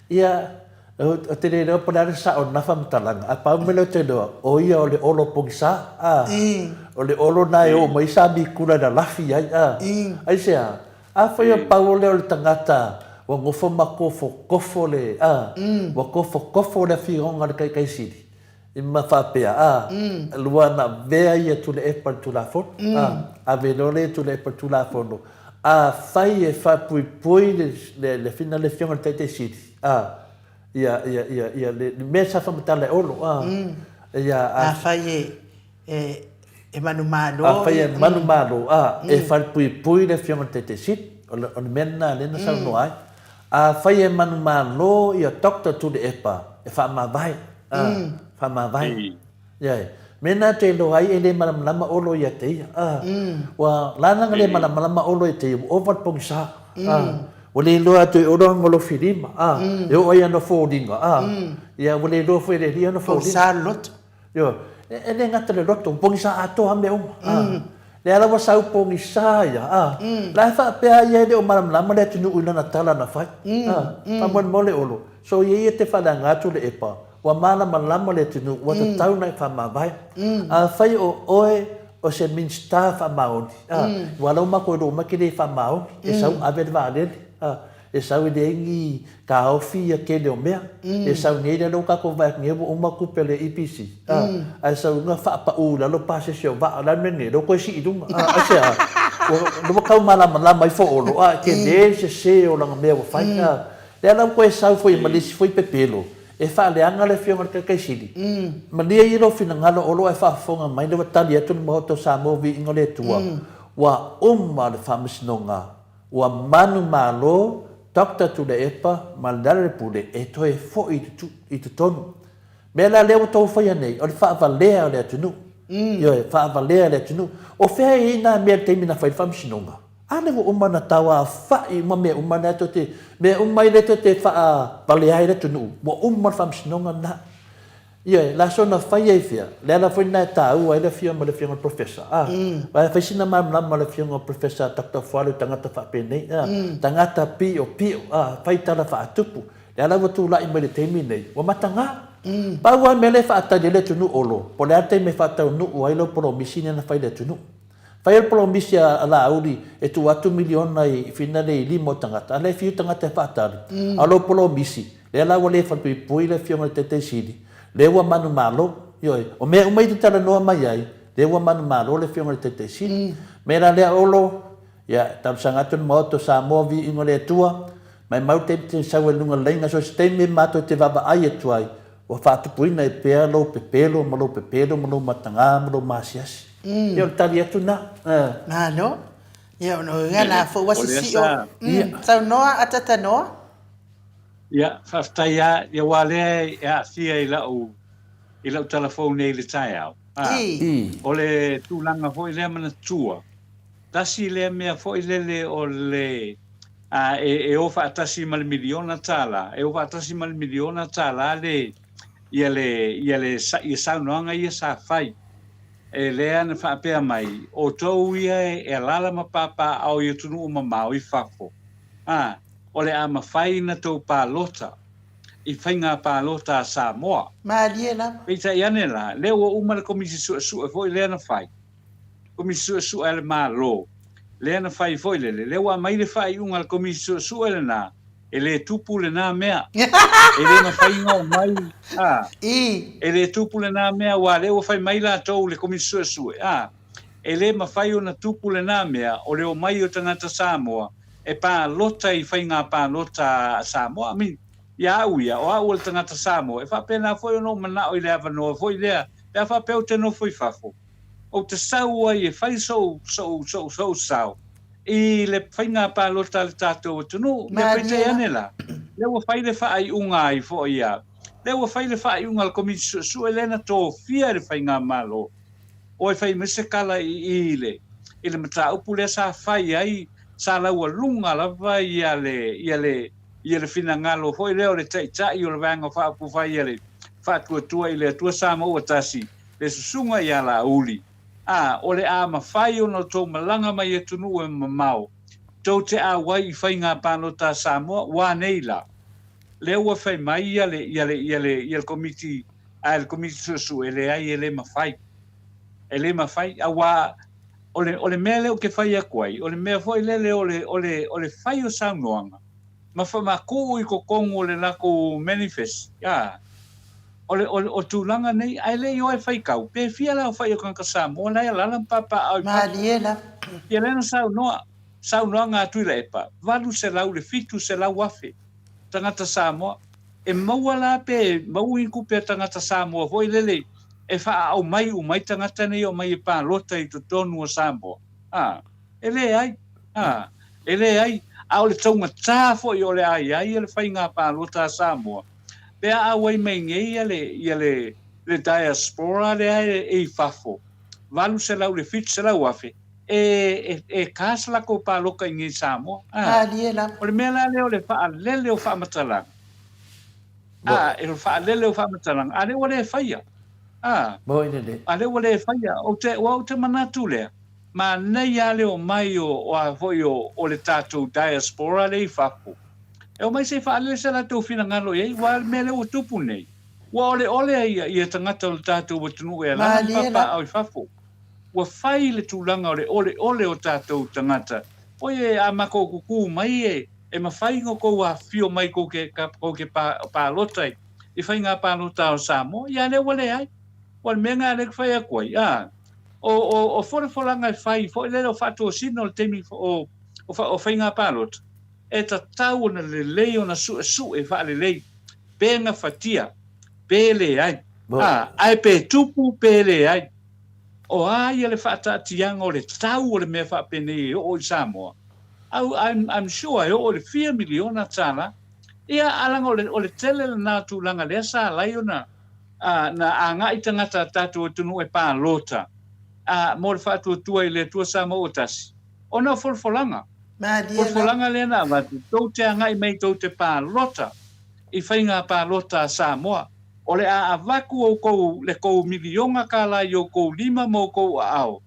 Ia, ou te le iloa po o le a le sao o lena faamatalaga, ae pau mea lea ou te iloa, o ia o le olo pogisa. O le olo lena e oo mai sa mikula e lalafi ai. Aisea? Afai o pau lea o le tagata ua nofo ma kofokofo le, a, ua kofokofo le afioga a le Taitaisili, ma faapea, a, lua na avea ia Tuilaepa i le Tulafono, a, ave loa lea Tuilaepa i le Tulafono, afai e faapuipui le, le, le fina le afioga i le Taitaisili, a, ia, ia, ia, ia, le, le mea sa faamatala e Olo, a, ia, a. Afai e, E, e manumalo. Afai e manumalo, a, e falepuipui le Afioga i le Taitaisili, o le, o le mea lena lea na saunoa ai. Afai e manumalo ia Doctor Tuilaepa, e faamavae, a, faamavae. Ioe. Mea na te iloa ai e le malamalama Olo ia te ia, a. Ua lana le malamalama Olo ia te ia, ua ova le pogisa, a. Ua le iloa atu e Olo ana lofilima, a. E oo ai ana foliga, a. Ia, ua le iloa foi e le alii ana foliga. Pogisa le loto. Ioe, e le gata i le loto, ua pogisa atoa lava mea uma. A, lea la ua sau pogisa ia, a, la e faapea ia e le o malamalama le atunuu i lana tala na fai. A, faamolemole Olo, soia ia te faaleaga atu le epa, ua malamalama le atunuu, ua tatau ona e faamavae. Afai o oe o se Minisita faamaoni, a, ua lau matou iloa uma e te le faamaoni, e sau ave le vaalele, a, E sau e leai ni taofi ia tele o mea. E sau nei lea ua tatou vaai atu nei ua uma tupe a le EPC a, ae sau na faapau i lalo pasese o vaa. O le a le mea nei? Lea ua toe sii i luga a, aisea? Ua ua tau malamalama ifo Olo a, e tele le sese o lana mea ua fai a. Lea la ua toe sau foi ma le isi foi pepelo e faaleaga le Afioga i le Taitaisili. Malie ia lou finagalo Olo ae faafofoga mai lea ua tali atu le Maota o Samoa Viiga o le Atua, ua uma le Faamasinoga Ua manumalo Doctor Tuilaepa ma Lealailepule e toe foi i totonu. Mea la lea ua tou faia nei, o le faavalea o le atunuu. Ioe, faavalea le atunuu. O fea e i ai na mea i le taimi na fai ai le faamasinoga? A lea ua uma ona tauafa'i uma mea uma na tou te, mea uma ia lea tou te faavalea ai le atunuu, ua uma le faamasinoga lena. Ioe, la soona fai ai fea, le ala foi lena e taua ai le afio ma le afioga i le Professor, a, aua e fai sina malamalama ma le afioga Professor Doctor Fualo i tagata faapenei, a, tagata piopio, a, fai tala faatupu. Lea la ua tulai mai i le taimi lenei, ua mataga. Pau lava le mea lea e faatali ai le atunuu Olo, po o le a le taimi e faataunuu ai lau polomisi lea na fai i le atunuu. Fai le polomisi a Laauli e tuu atu miliona i finale i lima o tagata, a o lea e fiu tagata e faatali. A o lou polomisi, lea la ua le falepuipui le Afioga i le Taitai Sili, lea ua manumalo. Ioe. O mea uma ia e te talanoa mai ai, lea ua manumalo le Afioga i le Taitai Sili. O le mea la lea Olo, ia, e talosaga atu le Maota o Samoa, viiga o le Atua, maimau le taimi e te sau ai i luga o le laina, so o se taimi matou te vaavaai atu ai, Ua faatupuina ai pea lou pepelo ma lou pepelo ma lou matagā ma lou maasiasi. Ia o le tali atu lena. Malo. Ia ona o ia la fo ua sisio. Saunoa Atatanoa. Ia, faafetai lava. Ia aua lea e aafia i lau i lau tala fou nei i le taeao. O le tulaga foi lea manatua, tasi lea mea foi lele o le a e, e o faatasi ma le miliona tala, e o faatasi ma le miliona tala le, ia le, ia le, ia saunoaga ia sa fai. E lea na faapea mai, outou ia e alala ma papaaao i atunuu mamao i fafo, a, o le a mafai na tou palota i faiga palota a Samoa. Malie lava. Peitai ane la, lea ua uma le Komisi Suesue foi lea na fai, Komisi Suesue a le Malo, lea na fai foi lele, lea ua aumai le faaiuga a le Komisi Suesue lena, e le tupu lena mea. E le mafai ona omai, a, e le tupu lena mea, aua lea ua fai mai latou le Komisi Suesue, a, e le mafai ona tupu lena mea o le omai o tagata Samoa e palota i faiga palota a Samoa. I mean, ia au ia, o au o le tagata Samoa, e faapena foi ona ou manao i le avanoa foi lea, pe a faapea ou te nofo i fafo, Ou te sau ai e fai sou, sou, sou, sou sao i le faiga palota a le tatou atunuu. Ia peitai ane la, lea ua fai le faaiuga ai foi a, lea ua fai le faaiuga a le Komiti Suesue lea na tofia e le Faigamalo o e fai mai se tala i i i le, i le mataupu lea sa fai ai, sa laualuga lava ia le, ia le, ia le finagalo foi lea o le Taitai o le Vaega Faaupufai a le Faatuatua i le Atua Samoa ua Tasi, le susuga ia Laauli, a, o le a mafai ona outou malaga mai i atunuu e mamao, tou te auai i faiga palota a Samoa, ua nei la? Lea ua fai mai ia le, ia le, ia le, ia le Komiti, a le Komiti Suesue, leai, e le mafai. E le mafai, auā, o le, o le mea lea ou te fai atu ai, o le mea foi lele o le, o le, o le fai o saunoaga, ma, ma tuu i totonu o le latou manifest, a, O le, o le, o tulaga nei, ae le i o e faitau, pe fia la aofai o tagata Samoa la e alaala ma papaaao i fafo. Malie lava. Ia lea na saunoa, saunoaga a Tuilaepa, 800 i le 700 afe tagata Samoa. E maua la pe maua ni tupe a tagata Samoa foi lele e faaaumai uma ai tagata nei e omai e palota i totonu o Samoa? A, e leai. A, e leai. A o le taugata foi o le a i ai le faiga palota a Samoa, Pe a auai mai nei ia le, ia le, le diaspora lea e, e i fafo, 800 i le 700 afe, e, e, e cast latou paloka i nei Samoa. A, Malie lava. o le mea la lea o le faalele o faamatalaga. A, e o le faalele o faamatalaga, a lea ua le faia. A, Moi lelei. a lea ua le faia. Ou te, ua ou te manatu lea, manaia lava le omai o, o a foi o, o le tatou diaspora lea i fafo, E omai se i faalele se latou finagalo i ai, aua o le mea lea ua tupu nei, ua oleole ai ia tagata o le tatou atunuu e alaala ma papaaao i fafo. Ua fai le tulaga o le oleole o tatou tagata. Oi a matou kukū mai e, e mafai ona outou afifio mai tou te, tou te palota i faiga palota o Samoa, ia lea ua leai. Ua o le mea lena lea ou te fai atu ai, a, o, o, o folafolaga e fai foi lele o faatosina o le taimi o, o, o faiga palota, E tatau ona lelei ona suesue faalelei pe gafatia pe leai, a, ae pe tupu pe leai. O a ia le faataatiaga o le tau o le mea faapenei e oo i Samoa? Au, I'm, I'm sure e oo i le fia miliona tala. Ia, a leaga o le, o le tele lena o tulaga lea sa ala ai ona, a, na agai tagata a tatou atunuu e palota, a, mo le faatuatua i le Atua Samoa ua tasi. Ona o folafolaga. Folafolaga lea na avatu, tou te agai mai tou te palota i faiga palota a Samoa. O le a avatu outou le tou miliona tala i outou lima ma outou aao.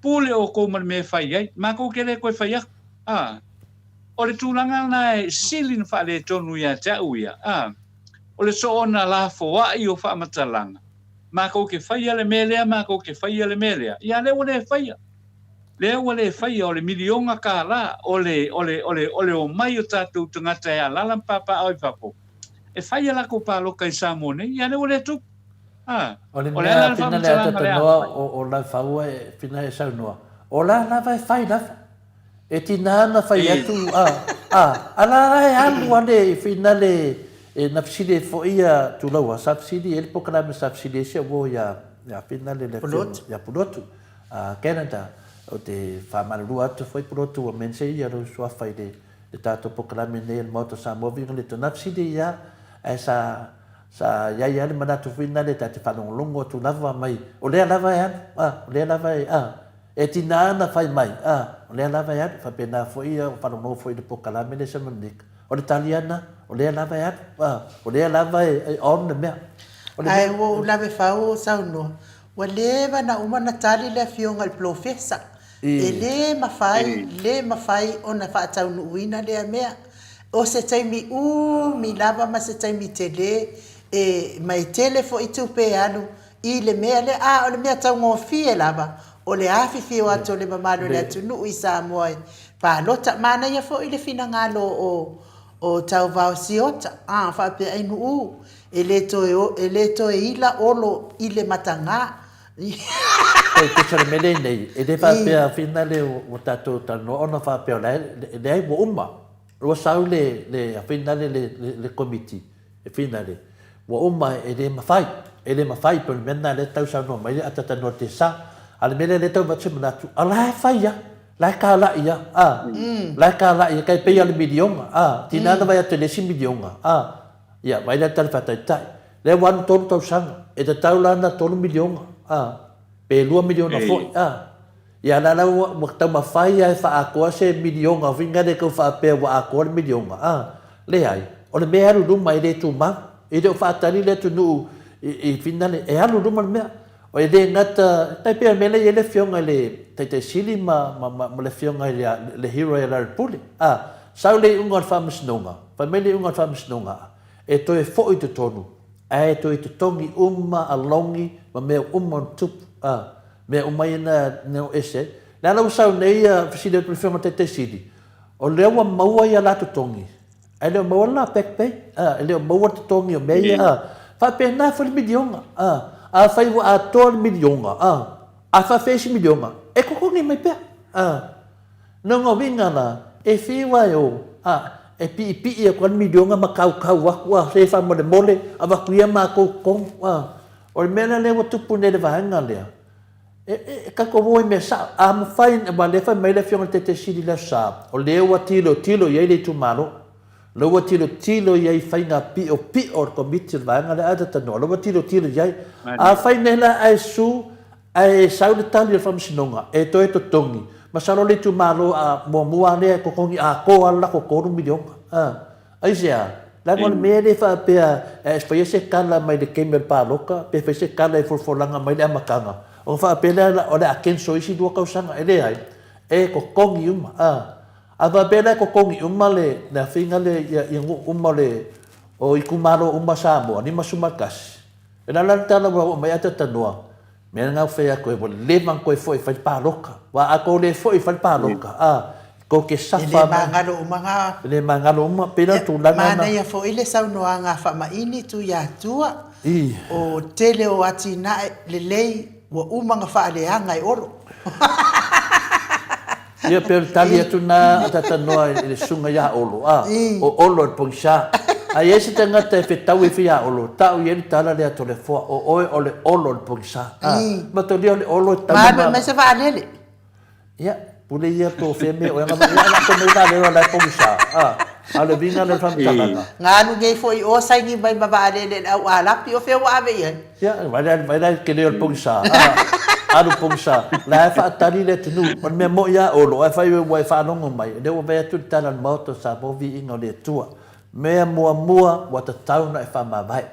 Pule outou ma le mea e fai ai. Matou te le toe fai atu. A. O le tulaga lena e sili ona faaletonu ia te au ia, a, o le soona lafoai o faamatalaga, makou te faia le mea lea, makou te faia le mea lea, ia lea ua le faia. Lea ua le faia, o le miliona kālā, o le, o le, o le, o le omai o tatou tagata e alaala ma papaaao i fafo, e fai a latou palota i Samoa nei, ia lea ua le tupu. A, O le o le a mea la le pina le faamatalaga o le a atatanoa fai? o, o Laufaua e pina e saunoa, o la lava e fai lava. E tina ana fai atu a, a, a la la e alu ale i finale e na fesili ai foi ia Tulaua, sa fesili i ai le polokalame sa fesili ai si au uo ia, ia finale le afioga ia Pulotu, a Canada. Ou te faamalulua atu foi Pulotu ua mention ia lou suafa i le, le tatou polokalame nei a le Maota o Samoa viiga le Atua. Na fesili ia, ae sa, sa i ai lava le manatu foi nale ta te faalogologo atu lava mai, o lea lava e alu, a, o lea lava e, a. E tina ana fai mai, A, o lea lava e alu, faapena foi ia faalogologo foi i le polokalame lea sa Monique. O le tali ana, o lea lava e alu, a, o lea lava e on le mea. O le Ae mea. ua ou lave fau o saunoa, ua leva na uma ona tali le afioga i le polofesa, e le mafai, le mafai ona faataunuuina lea mea. O se taimi umi lava ma se taimi tele e, ma e tele foi tupe e alu I le mea lea, a o le mea taugofie lava, o le afifio atu o le mamalu o le atunuu i Samoa e palota. Manaia foi le finagalo o o Tauvao Siota, a faapea ai Nu'u, e le toe e le toe ila Olo i le mataga. Oi, tusa le mea lea nei, e le faapea finale ua tatou talanoa ona faapea o la e leai ua uma. Ua sau le le finale le le komiti e finale, ua uma e le mafai, e le mafai, pei o le mea lena lea e tau saunoa mai le atatanoa te sa. A o le mea lea lea e tau avatu se manatu, a la e fai lava, la e kalai lava, a, la e kalai lava, tai pei lava o le miliona, a, tina na vaai atu i le isi miliona, a, ia, vaai la i le tala faataitai, lea ua alu tolu tausaga, e tatau la ona tolu miliona, a, pe lua miliona foi, a. Ia la la ua taumafai lava e faaatoa se miliona uiga le tau faapea ua atoa le miliona, a? Leai. O le mea e alu i luma e le tumau. E le o faatali le atunuu i finale, e alu i luma le mea. E le gata, tai pei o le mea lea e i ai le afioga i le Taitai Sili ma le afioga i le hero ia Larry Pule, a? Sau le iuga o le Faamasinoga, fai mai le iuga o le Faamasinoga, e toe foi i totonu, ae toe totogi uma alongi ma mea uma o tupu, a? Mea uma ia na o ese ai. Le ala ua sau nei ia fesili atu i le Afioga i le Taitai Sili, o lea ua maua ia la totogi, ae le o maua le la back pay, a, e le o maua le totogi o mea ia, a. Faapena foi le miliona, a. Afai ua atoa le miliona, a, a faafefea isi miliona, e totogi mai pea, a. Lona uiga la, e fiu lava e o, a, e piipii atu lava le miliona ma kaukau atu, a, se faamolemole, avatu ia matou totogi, a. O le mea la lea ua tupu nei i le vaega lea, e, e, e tatou o i mea sao. A mafai, aua o lea e fai mai le Afioga i le Taitai Sili i le Aso Sa, o lea ua tilotilo i ai le itumalo, o lea ua tilotilo i ai i faiga piopio a le Komiti o le vaega lea, ae talanoa, o lea ua tilotilo i ai. Afai nei la ae su, ae sau le tali o le Faamasinoga e toe totogi, masalo le itumalo a muamua lava lea e totogi atoa lava le latou $3 miliona. A. Aisea? Leaga o le mea lea faapea e faia se tala mai le taimi o le palota pe fai se tala i folafolaga mai le amataga ona faapea lea o le a cancel isi lua tausaga. E leai, e totogi uma. A, a faapea la e totogi uma le le afiga lea ia ia nuu uma o le o itumalo uma o Samoa, 51, e lala le tala ua oo mai ae talanoa, Mea lena ua fai atu ai, ua leva ona toe foi e fai le palota. Aua a tou le foi e fai le palota, a, tou te E le suffer mai. magalo uma ga. E le magalo uma, pei la o le tulaga lena. Manaia foi le saunoaga a Faamaini Tuiatua, o tele o atinae lelei ua uma ona faaleaga e Olo. Ia pei o le tali atu lena a Tatanoa i le susuga ia Olo, a, o Olo e le pogisa. A i ai se tagata e fetau ifo ia Olo, tau i ai le tala lea a Toleafoa, o oe o le Olo o le pogisa. A, matolia o le Olo e tau ma. Mai se vaalele. Ia, pule ia po o fea mea oe, ia lako mai vaalele o la e pogisa. A, a o le uiga lea o le faamatalaga. Na alu nei foi i o saini mai ma vaalele i le au Alapi, o fea ua ave i ai? Ia, vaai la i le tele o le pogisa, a, alu pogisa, la e faatali le atunuu. O le mea moi lava Olo, ae fai ua e faalogo mai, o lea ua vaai atu le tala a le Maota o Samoa, viiga o le Atua. Mea muamua ua tatau ona e faamavae.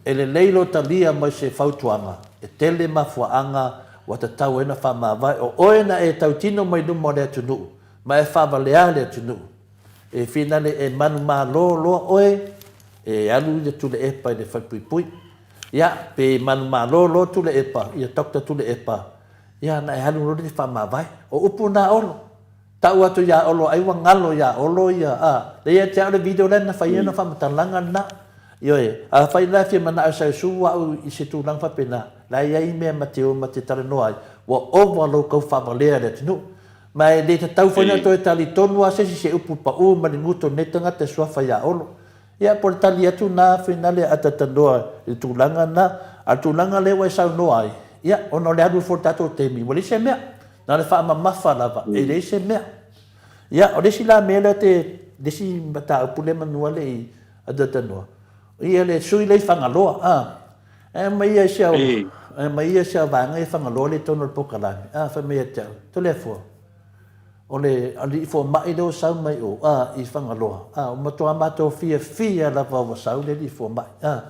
E lelei lou talia mai se fautuaga, e tele mafuaaga ua tatau ai ona faamavae. O oe na e tautino mai luma o le atunuu, ma e faavalea le atunuu. E finale e manumalo loa oe, e alu ia Tuilaepa i le falepuipui. Ia, pe manumalo loa Tuilaepa, ia Doctor Tuilaepa, ia ona e alu loa lea e faamavae. O upu na a Olo. Tau atu ia Olo ai ua galo ia Olo ia, a, lea ia te au le video lea na fai ai ona faamatalaga lena. Ioe, afai la e fia manao e sausuu au i se tulaga faapena, la e i ai mea ma te o ma te talanoa ai, ua ova lou kau faavalea i le atunuu. Ma e le tatau foi ona toe talitonu lava se isi se upu pau ma le gutu o lenei tagata e suafa ia Olo. Ia, po o le tali atu lena finale a talatalanoa i le tulaga lena. A o le tulaga lea ua e saunoa ai, ia, ona o le alu foi o le tatou taimi, ua leai se mea. Na o le faamamafa lava, e leai se mea. Ia, o le isi la mea lea te, le isi mataupu lea manu lava le i talatalanoa, ia le sui lea i Fagaloa, a, e aumai ia si au, e aumai ia si au vaega ia Fagaloa lea i totonu o le polokalame, a, fai mai ia te au, Toleafoa, O le alii fomai lea ua sau mai o, a, i Fagaloa, a, ua matua matou fiafia lava ua sau le alii fomai, a.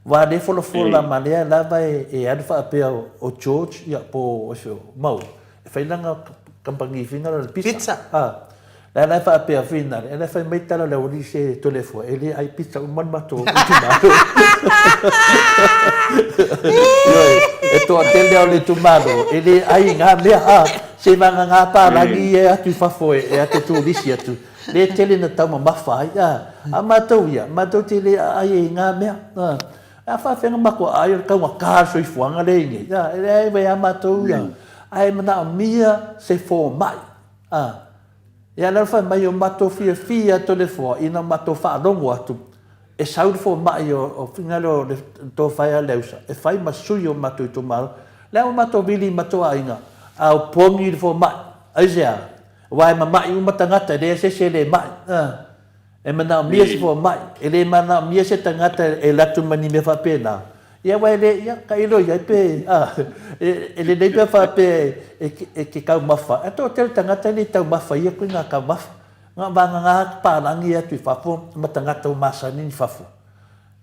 Aua lea e folafola ma lea lava e alu faapea o George, ia, po o ai foi o Mau, e fai lana kamupani fina lea o le pizza, a. La la e faapea fina, e la fai mai tala o le aualii se Toleafoa, e le ai pizza uma le matou itumalo. Ioe, e toatele o le itumalo, e le ai ngā mea, a. Se vagana palagi ia e atu i fafo e atu turisi atu, le tele na taumamafa ai, a, a matou ia, matou te le aai ai i ngā mea, a, a faafefea na matou aai o le taugata le soifuaga lea i nei, a, e leai vai a matou ia, ae manaomia se fomai, a, ia lea fai mai o matou fiafia Toleafoa ina matou faalogo atu e sau le fomai o finagalo o le tofa ia Leausa e fai ma sui o matou itumalo, lea ua matou vili i matou aiga a o pogi le fomai. Aisea? Aua e mama'i uma tagata, e leai se isi e le ma'i. A, e manaomia se fomai, e le manaomia se tagata e alu atu ma ni mea faapena. Ia aua e le, ia, tailo i ai pe, a, e lelei pe a faapea e te taumafa, ae toatele tagata e le taumafa ia koe ngā taumafa. Nga vagana atu palagi atu i fafo ma tagata ua masani ni fafo.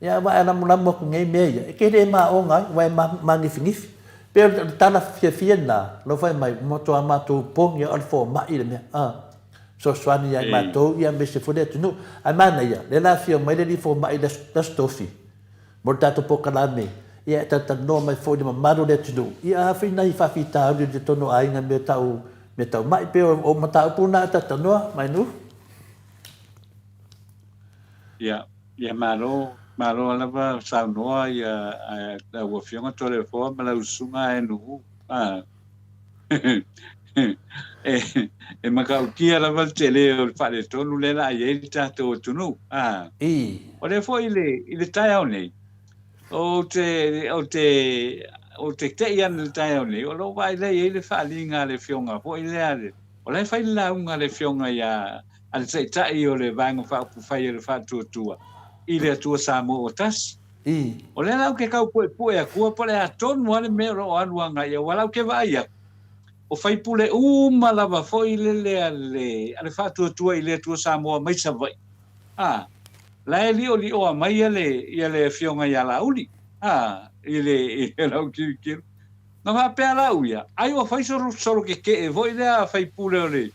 Ia aua e lamolamu atu nei mea ia, e tele e maonga ai, aua e manifingifi. Pei o le tala fiafia lena, lau fai mai, ua matua matou pogi a o le fomai le mea, a. Fesoasoani ia i matou, ia aemaise foi le atunuu. Ae manaia, lea la afio mai le alii fomai i le Aso Tofi. Mo le tatou polokalame, ia e talatalanoa mai foi i le mamalu o le atunuu, ia a fai nai faafitauli i totonu o aiga i mea tau mea tau ma'i, pei o mataupu na e talatalanoa mai nuu. Ia, ia malo, malo lava saunoa ia lau Afioga Toleafoa ma lau Susuga Aenuu. Ah. E, e matautia lava le tele o le faaletonu lea la i ai le tatou atunuu. Ah. I. O lea foi i le, i le taeao nei, ou te, ou te, ou te tei ana i le taeao nei, o lou vaai lea i ai le faaaliga a le afioga foi lea, o la e fai le lauga a le afioga ia, a le Taitai o le Vaega Faaupufai a le Faatuatua i le Atua Samoa ua tasi. I. O lea la ou te tau puepue atua po o le a tonu lava le mea o lo o alu agai i ai, aua la ou te vaai atu, o faipule uma lava foi lele a le, a le Faatuatua i le Atua Samoa mai Savaii, a, la e liolioa mai ia le, ia le Afioga ia Laauli, a, i le, i le lau tilotilo. Na faapea la au ia, ai ua fai solo, solo kekee foi lea faipule o le,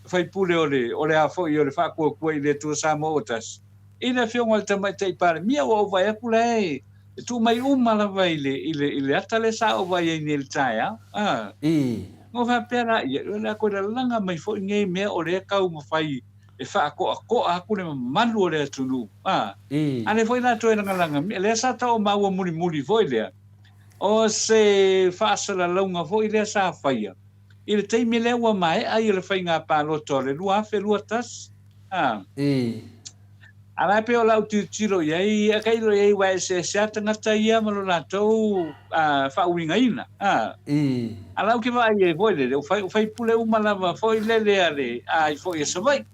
faipule o le, o le a foi o le Faatuatua i le Atua Samoa ua tasi, i le Afioga i le Tamaitai Palemia, ua ou vaai atu la e tuu mai uma lava i le, i le, i le ata lea sa ou vaai ai nei i le taeao. A. I. Na ou faapea la, ia, o le a toe lalaga mai foi nei mea o lea e taumafai e faatoatoa atu le mamalu o le atunuu. A. I. A lea foi la toe lagalaga, lea sa tau maua mulimuli foi lea, o se faasalalauga foi lea sa faia i le taimi lea ua maea ia le faiga palota o le 2021. A. I. A la e pei o lau tilotilo i ai, a tailo i ai ua eseese lava tagata ia ma lo latou faauigaina. A. I. A la ou te vaai i ai foi lele, o faipule uma lava foi lele a le a ai foi a Savaii.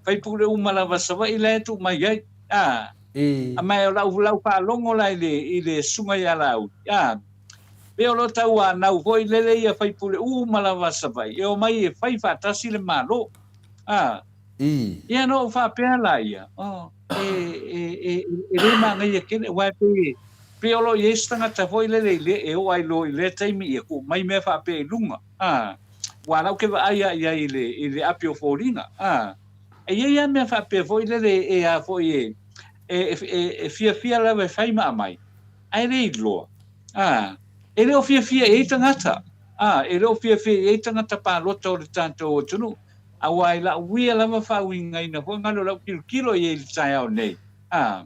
Faipule uma lava a Savaii la e tuu mai ai. A. I. A ma o lau, lau faalogo la i le, i le susuga ia Laauli. A. Pei o lo tauanau foi lele ia faipule uma lava a Savaii e omai e fai faatasi le Malo. A. I. Ia na ou faapea la ia, oh, e, e, e, e le manaia tele, aua e pei, pei o lo o i ai se tagata foi lele i le, e oo ai loa i lea taimi ia tuu mai mea faapea i luga, a, aua o la ou te vaai lava i ai i le, i le api o foliga, a. E i ai lava mea faapea foi lele e a foi e, e, e, e fiafia lava e fai ma aumai, ae le iloa. A, e le o fiafia i ai tagata. A, e le o fiafia i ai tagata palota o le tatou atunuu. Aua i la'u ia lava faauigaina foi galo o lau tilotilo i ai i le taeao nei, a,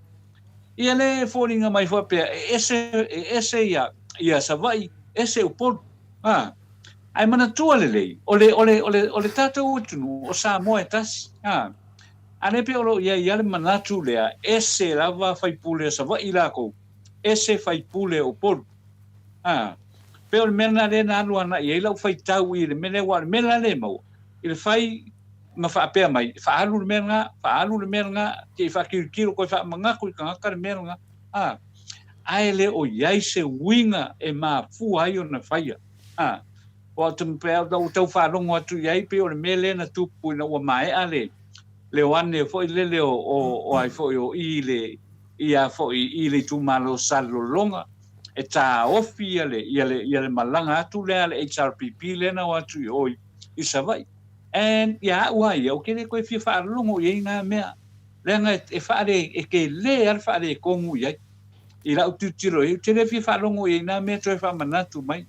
ia le foliga mai faapea e ese, e ese ia, ia Savaii, ese Upolu. A, ae manatua lelei, o le, o le, o le, o le tatou atunuu o Samoa e tasi. A, a lea pei o lo o i ai lava le manatu lea, ese lava faipule o Savaii lakou, ese faipule o Upolu. A, pei o le mea lena lea na alu agai i ai lau faitau i le mea lea, aua o le mea la lea e maua i le fai ma faapea mai, faaalu le mea lena, faaalu le mea lena, te i faatilotilo koe faamanatu i tagata le mea lena. A, ae le o i ai se uiga e mafua ai ona faia. A, ua ou tau faalogo atu i ai pei o le mea lea na tupu ina ua maea le, le oane foi lele o, o, o ai foi o i le, ia foi i le itumalo o Salelologa e taofi ia le, ia le, ia le malaga atu lea a le HRPP lea na o atu i o i, i Savaii. And ia au a ia, ou te le toe fia faalogo i ai na mea, leaga e, e faale, e tele lava le faaletonu i ai. I lau tilotilo i ai, ou te le fia faalogo i ai na mea toe faamanatu mai.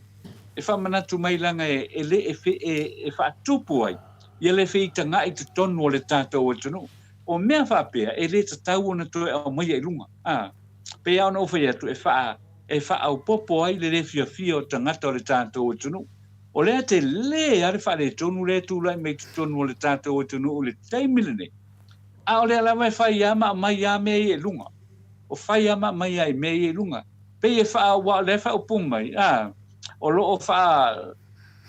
E faamanatu mai leaga e, e le, e, e, e faatupu ai ia le feitagai i totonu o le tatou atunuu. O mea faapea, e le tatau ona toe aumaia i luga. A, pei lava ona ou fai atu, e faa, e faaopoopo ai le le fiafia o tagata o le tatou atunuu. O lea tele lava le faaletonu lea e tulai mai i totonu o le tatou atunuu i le taimi lenei, a o lea lava e fai lava ma aumai lava mea ia i luga. O fai lava ma aumai lava i mea ia i luga. Pei e faa, aua o lea e faaupu mai, a, o lo o faa,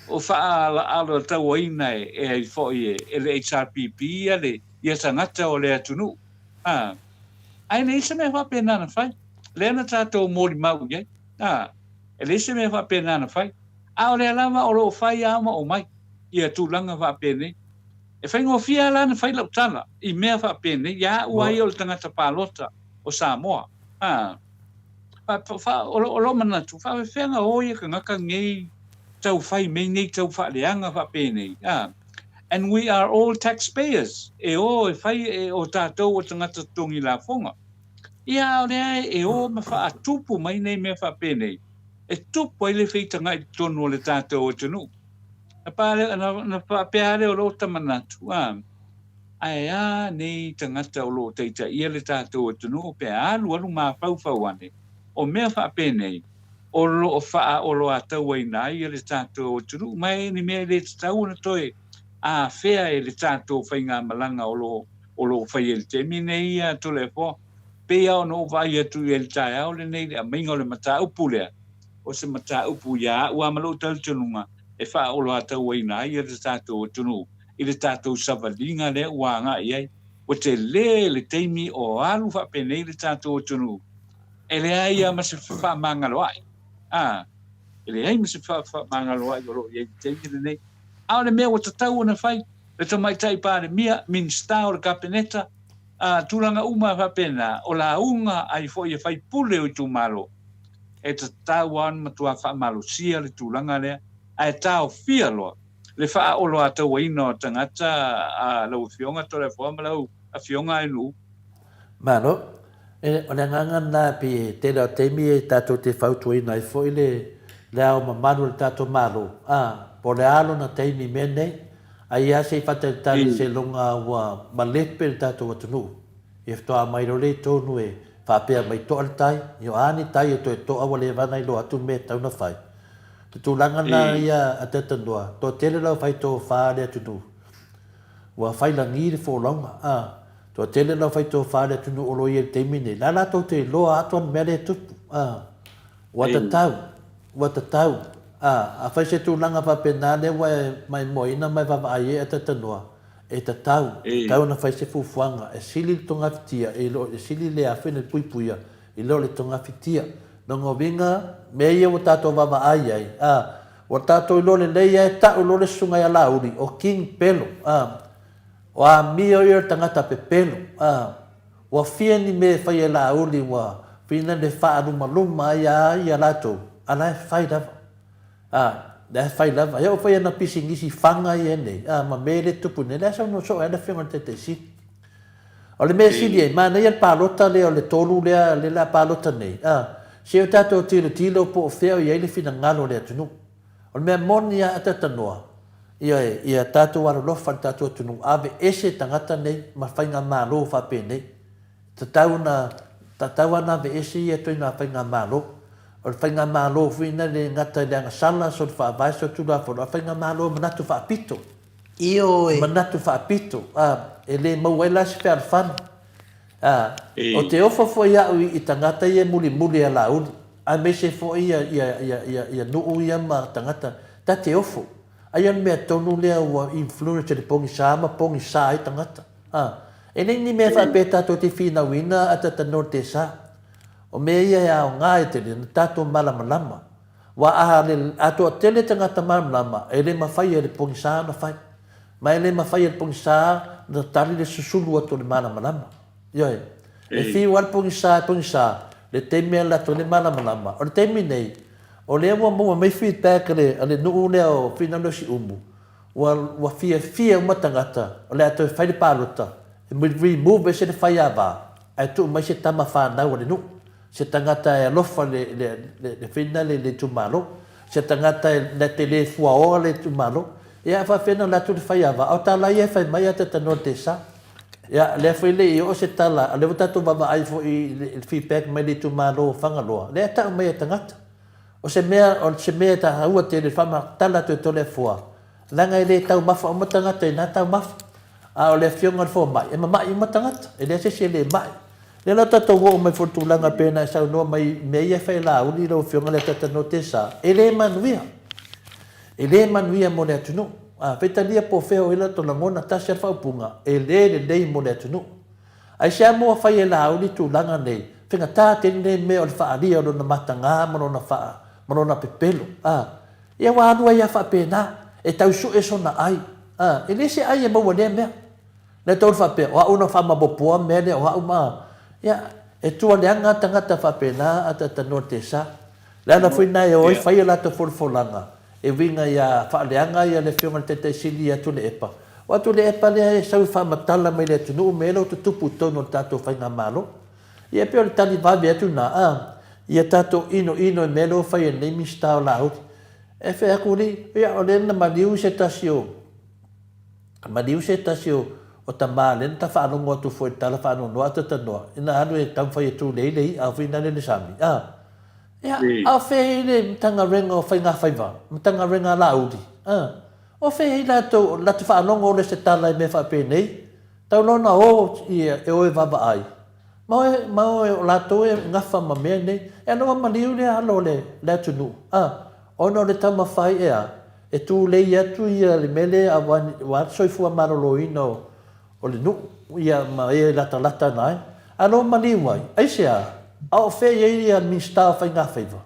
o faaaloatauaina e ai foi e le HRPP ia le ia tagata o le atunuu. A, ae leai se mea faapena na fai. Lea na tatou molimau i ai. A, e leai se mea faapena na fai. A o lea lava o lo o fai lava ma omai ia tulaga faapenei. E faigofie lava la na fai lau tala i mea faapenei ia au lava ia o le tagata palota o Samoa. A, O lou manatu, faafefea o ia tagata nei tau fai mei nei tau faaleaga faapenei, a? And we are all taxpayers, e o e fai e o tatou o tagata totogi lafoga. Ia, a o lea e o ma faatupu mai nei mea faapenei, e tupu ai le feitagai i totonu o le tatou atunuu. Na faapea lava lea o lou ta manatu, a? Ae a nei tagata o lo o taitaia le tatou atunuu pe alualu mafaufau ane, o mea faapenei o lo o faaoloatauaina ai le tatou atunuu ma e ni mea e le tatau ona toe afea e le tatou faigamalaga o lo o lo o faia i le taimi nei ia Toleafoa. Pei lava ona ou vaai atu i ai i le taeao lenei i le aumaiga o le mataupu lea, o se mataupu ia au lava ma lou talitonuga e faaoloatauaina ai le tatou atunuu i le tatou savaliga lea ua agai i ai. Ua tele le taimi o alu faapenei le tatou atunuu, e leai lava ma se fefaamagaloa'i. A, e leai ma se fefaamagaloa'i o lo o i ai i le taimi lenei. A o le mea ua tatau ona fai, le Tamaitai Palemia, Minisita o le Kapeneta, a, tulaga uma faapena, o lauga ai foi a faipule o itumalo, e tatau lava ona matua faamalosia le tulaga lea, ae taofia loa le faaoloatauaina o tagata a lau Afioga Toleafoa ma lau Afioga Ainuu. Malo. E, o le agaga lena e pei e tele o taimi e tatou te fautuaina ai foi le, le ao mamalu o le tatou Malo, a, po o le a lona taimi i mea nei, ai lava se i faatalitali seiloga ua malepe le tatou atunuu. Ia faatoa mai loa lea i tonu e faapea mai toa le tai, ia o a ni tai e toe toa ua leva ona iloa atu le mea e tatau ona fai. Te tulaga na ia a Tetanua, toatele lau fai tofa le atunuu. Ua fai lagi le folauga, a. Toatele lau fai tofa le atunuu o lo ia i le taimi nei. La latou te iloa atu ana mea le tupu, a. Ua tatau, ua tatau, a. Afai se tulaga faapena lea ua e maimoaina ma e vaavaai ai a Tetanua, e tatau, tatau ona fai se fuafuaga e sili le togafitia, e sili le afena le puipuia i lo le togafitia. Lona uiga, mea ia ua tatou vaavaai ai, a, ua tatou iloa lelei lava e ta'u loa le susuga ia Laauli, o King Pelo, a, o amio ia o le tagata pepelo, a, ua fia ni mea e fai e Laauli ua fina le faalumaluma ai a ia latou, a la e fai lava. A, Lea e fai lava. E oo foi i ana pisinisi faga ia nei, a, ma mea e le tupu nei, lea e saunoa soo ai le Afioga i le Taitai Sili. O le mea sili ai, manaia le palota lea o le tolu lea, lea o le a palota nei, a, se o tatou tilotilo po o fea o i ai le finagalo o le atunuu. O le mea moni lava a tatanoa, ioe, ia tatou alolofa i le tatou atunuu, aveese tagata nei ma faigamalo faapenei. Tatau ona, tatau lava ona aveese ia ituaiga faigamalo. O le faigamalo foi lena e le gata i le agasala, soli faavae, soli tulafono, a o le faigamalo e manatu faapito. Ioe. E manatu faapito, a, e le maua ai la se fealofani. A, o te ofo foi au i tagata ia e mulimuli ia Laauli, aemaise foi ia, ia, ia, ia, ia nuu ia ma tagata, ta te ofo. Aia o le mea tonu lea ua influence e le pogisa ma pogisa ai tagata. A, e leai ni mea faapea tatou te finauina a tata no te sa. O mea ia e aoga e tele na tatou malamalama. Ua a le a toatele tagata malamalama e le mafai e le pogisa ona fai. Ma e le mafai e le pogisa ona tali le susulu atu o le malamalama. Ioe. E fiu lava le pogisa e pogisa, le taimi e alu atu ai le malamalama. O le taimi nei, o lea ua maua mai feedback a le a le nuu lea o Finauno Siumu, ua ua fiafia uma tagata o le a toe fai le palota e remove ese le faiava ae tuu mai se tama fanau a le nuu, se tagata e alofa le le le le fina le le itumalo, se tagata e na te le fuaoa le itumalo. Ia a faapefea ona alu atu le faiava? A o tala ia e fai mai a tatanoa le tesa. Ia lea foi le i oo se tala, o lea ua tatou vaavaai foi i le feedback mai le itumalo o Fagaloa, lea e tau mai e tagata. O se mea, o se mea e taua tele le faamatala atu e Toleafoa, leaga e le taumafa uma tagata i na taumafa. A o le afioga i le fomai, e mama'i uma tagata, e leai se isi e le ma'i. Lea la tatou oo mai foi i le tulaga e pei ona e saunoa mai i mea ia e fai e Laauli lau afioga i le Atatanoa Tesa, e le manuia. E le manuia mo le atunuu. A, faitalia po o fea o i ai latou lagona, tasi lava le faaupuga, e le lelei mo le atunuu. Aisea mua fai e Laauli tulaga nei, faigata tele lenei mea o le faaalia o lona mataga ma lona faa, ma lona pepelo. A, ia ua alu ai lava faapena, e tau sue sona ai. A, e le se ai e maua i lea mea. Lea taulu faapea, o au na faamapopoa mea lea, o au ma, ia, e tua leaga tagata faapena a tatanoa tesa. Le ala foi lena e o ai fai a latou folafolaga e uiga ia faaleaga ia le Afioga i le Taitai Sili ia Tuilaepa. O a Tuilaepa lea e sau e faamatala mai le atunuu mea lea ua tutupu i totonu o le tatou Faigamalo. Ia e pei o le tali vave atu lena, a, ia tatou inoino i mea lea ua fai e lenei Minisita o Laauli. E fai atu alii, ia o lea na maliu se tasi o, maliu se tasi o, o tama lea na ta faalogo atu foi i le tala faanoanoa a Tatanoa, ina alu e taumafai e tulei le i'a foi lea i le sami, a. Ia, a o fea i le Matagaluega o Faigafaiva, Matagaluega a Laauli, a? O fea i latou, latou faalogo ole se tala i mea faapenei, tau loa ona o ia, e o e vaavaai, ma o e, ma o e, o latou e gafa ma mea nei. E alofa maliu le alo o le, le atunuu, a? Ona o le taumafai ea, e tulei atu ia le mea lea aua, aua le soifua maloloina o, o le nuu, ia, ma e latalata ana ai. A lo maliu ai, aisea? A o fea i ai ia Minisita o Faigafaiva?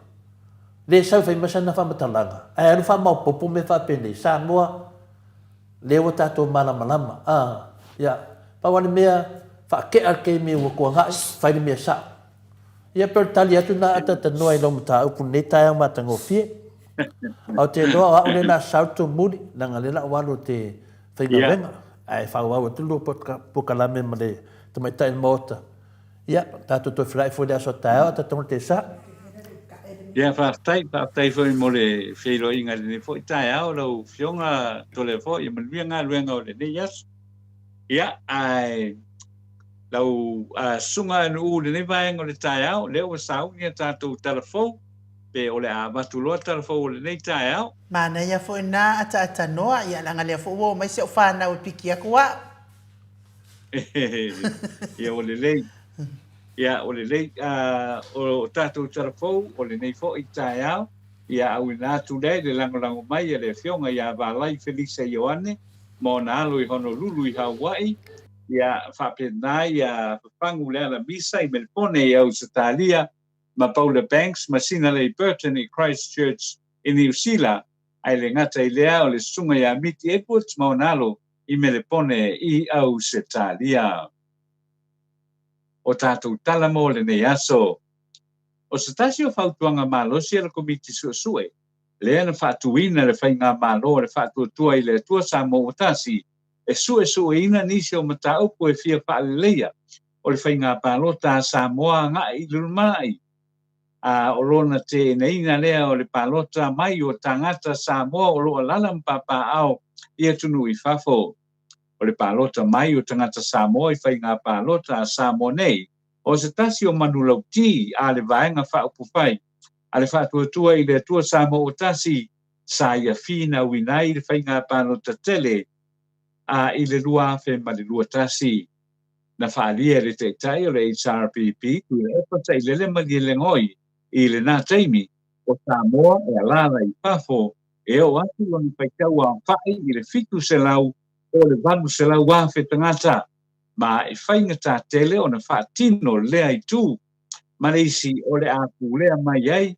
Le sau fai mai sana faamatalaga, ae alu faamaopopo mea faapenei, Samoa, lea ua tatou malamalama, a, ia, pau lava le mea, faatea le taimi ua tuanai, fai le mea sao. Ia, pei o le tali atu lena atatanoa i lau mataupu i lenei taeao matagofie. A o te iloa o au lea o le a sau le tumuli, leaga o lea o le a ou alu ou te faigaluega, ae faaauau atu le lua polokalame ma le tamaitai o le Maota. Ia, tatou toe feiloai foi i le aso a taeao, a tatou te sa. Ia, faafetai, faafetai foi mo le feiloaiga i lenei foi taeao lau Afioga Toleafoa, ia manuia galuega o lenei aso. Ia, ae lau susuga Nu'u i lenei vaega o le taeao, lea ua sauni a tatou tala fou, pe o le a avatu loa tala fou o lenei taeao. Manaia foi na ataatanoa, ia leaga lea foi ua omai si au fanau e piki atu au. Ia ua lelei. Ia ua lelei. O tatou tala fou o lenei foi taeao, ia auina atu lea i le lagolago mai a le Afioga ia Valai Felisa Ioane ma ona alo i Honolulu i Hawaii, ia faapena ia Fafagu Lealamisa i Melepone i Ausetalia, ma Paula Banks ma Sinalei Burton i Christchurch i Niu Sila, ae le gata i lea o le susuga ia Miti Edwards ma ona alo i Melepone i Ausetalia. O tatou tala mo lenei aso. O se tasi o fautuaga malosi a le Komiti Suesue, lea na faatuina le Faigamalo a le Faatuatua i le Atua Samoa ua Tasi e suesueina nisi o mataupu e fia faaleleia o le faiga palota a Samoa agai i le lumanai. A o lona teenaina lea o le palota mai o tagata Samoa o lo o alaala ma papaaao i atunuu i fafo. O le palota mai o tagata Samoa i faiga palota a Samoa nei, o se tasi o manulauti a le Vaega Faaupufai a le Faatuatua i le Atua Samoa ua Tasi sa ia finauina ai le faiga palota tele a i le 2021. Na faaalia e le Taitai o le HRPP, Tuilaepa Sailele Malielegaoi i lena taimi, o Samoa e alaala i fafo e oo atu lona faitau aofai i le 700 po o le 800,000 tagata, ma e faigata tele ona faatino lea itu ma le isi o le a pulea mai ai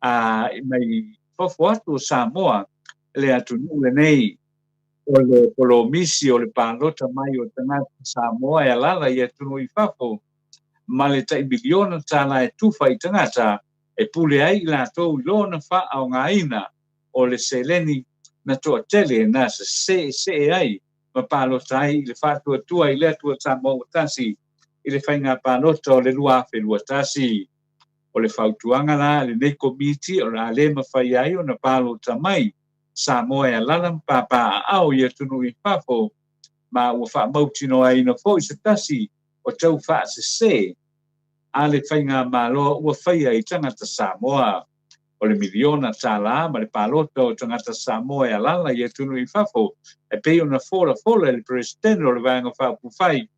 a mai fafo atu o Samoa le atunuu lenei. O le polomisi o le palota mai o tagata Samoa e alaala i atunuu i fafo ma le tai miliona tala e tufa i tagata e pule ai i latou i lona faaaogaina o le seleni na toatele na seesee ai ma palota ai i le Faatuatua i le Atua Samoa ua Tasi i le faiga palota o le 2021. O le fautuaga la a lenei Komiti o le a le mafai ai ona palota mai Samoa e alaala ma papaaao i atunuu i fafo, ma ua faamautinoaina foi se tasi o tau faasese a le faigamalo ua faia i tagata Samoa. O le miliona tala ma le palota o tagata Samoa e alaala i atunuu i fafo e pei ona folafola e le Peresetene o le Vaega Faaupufai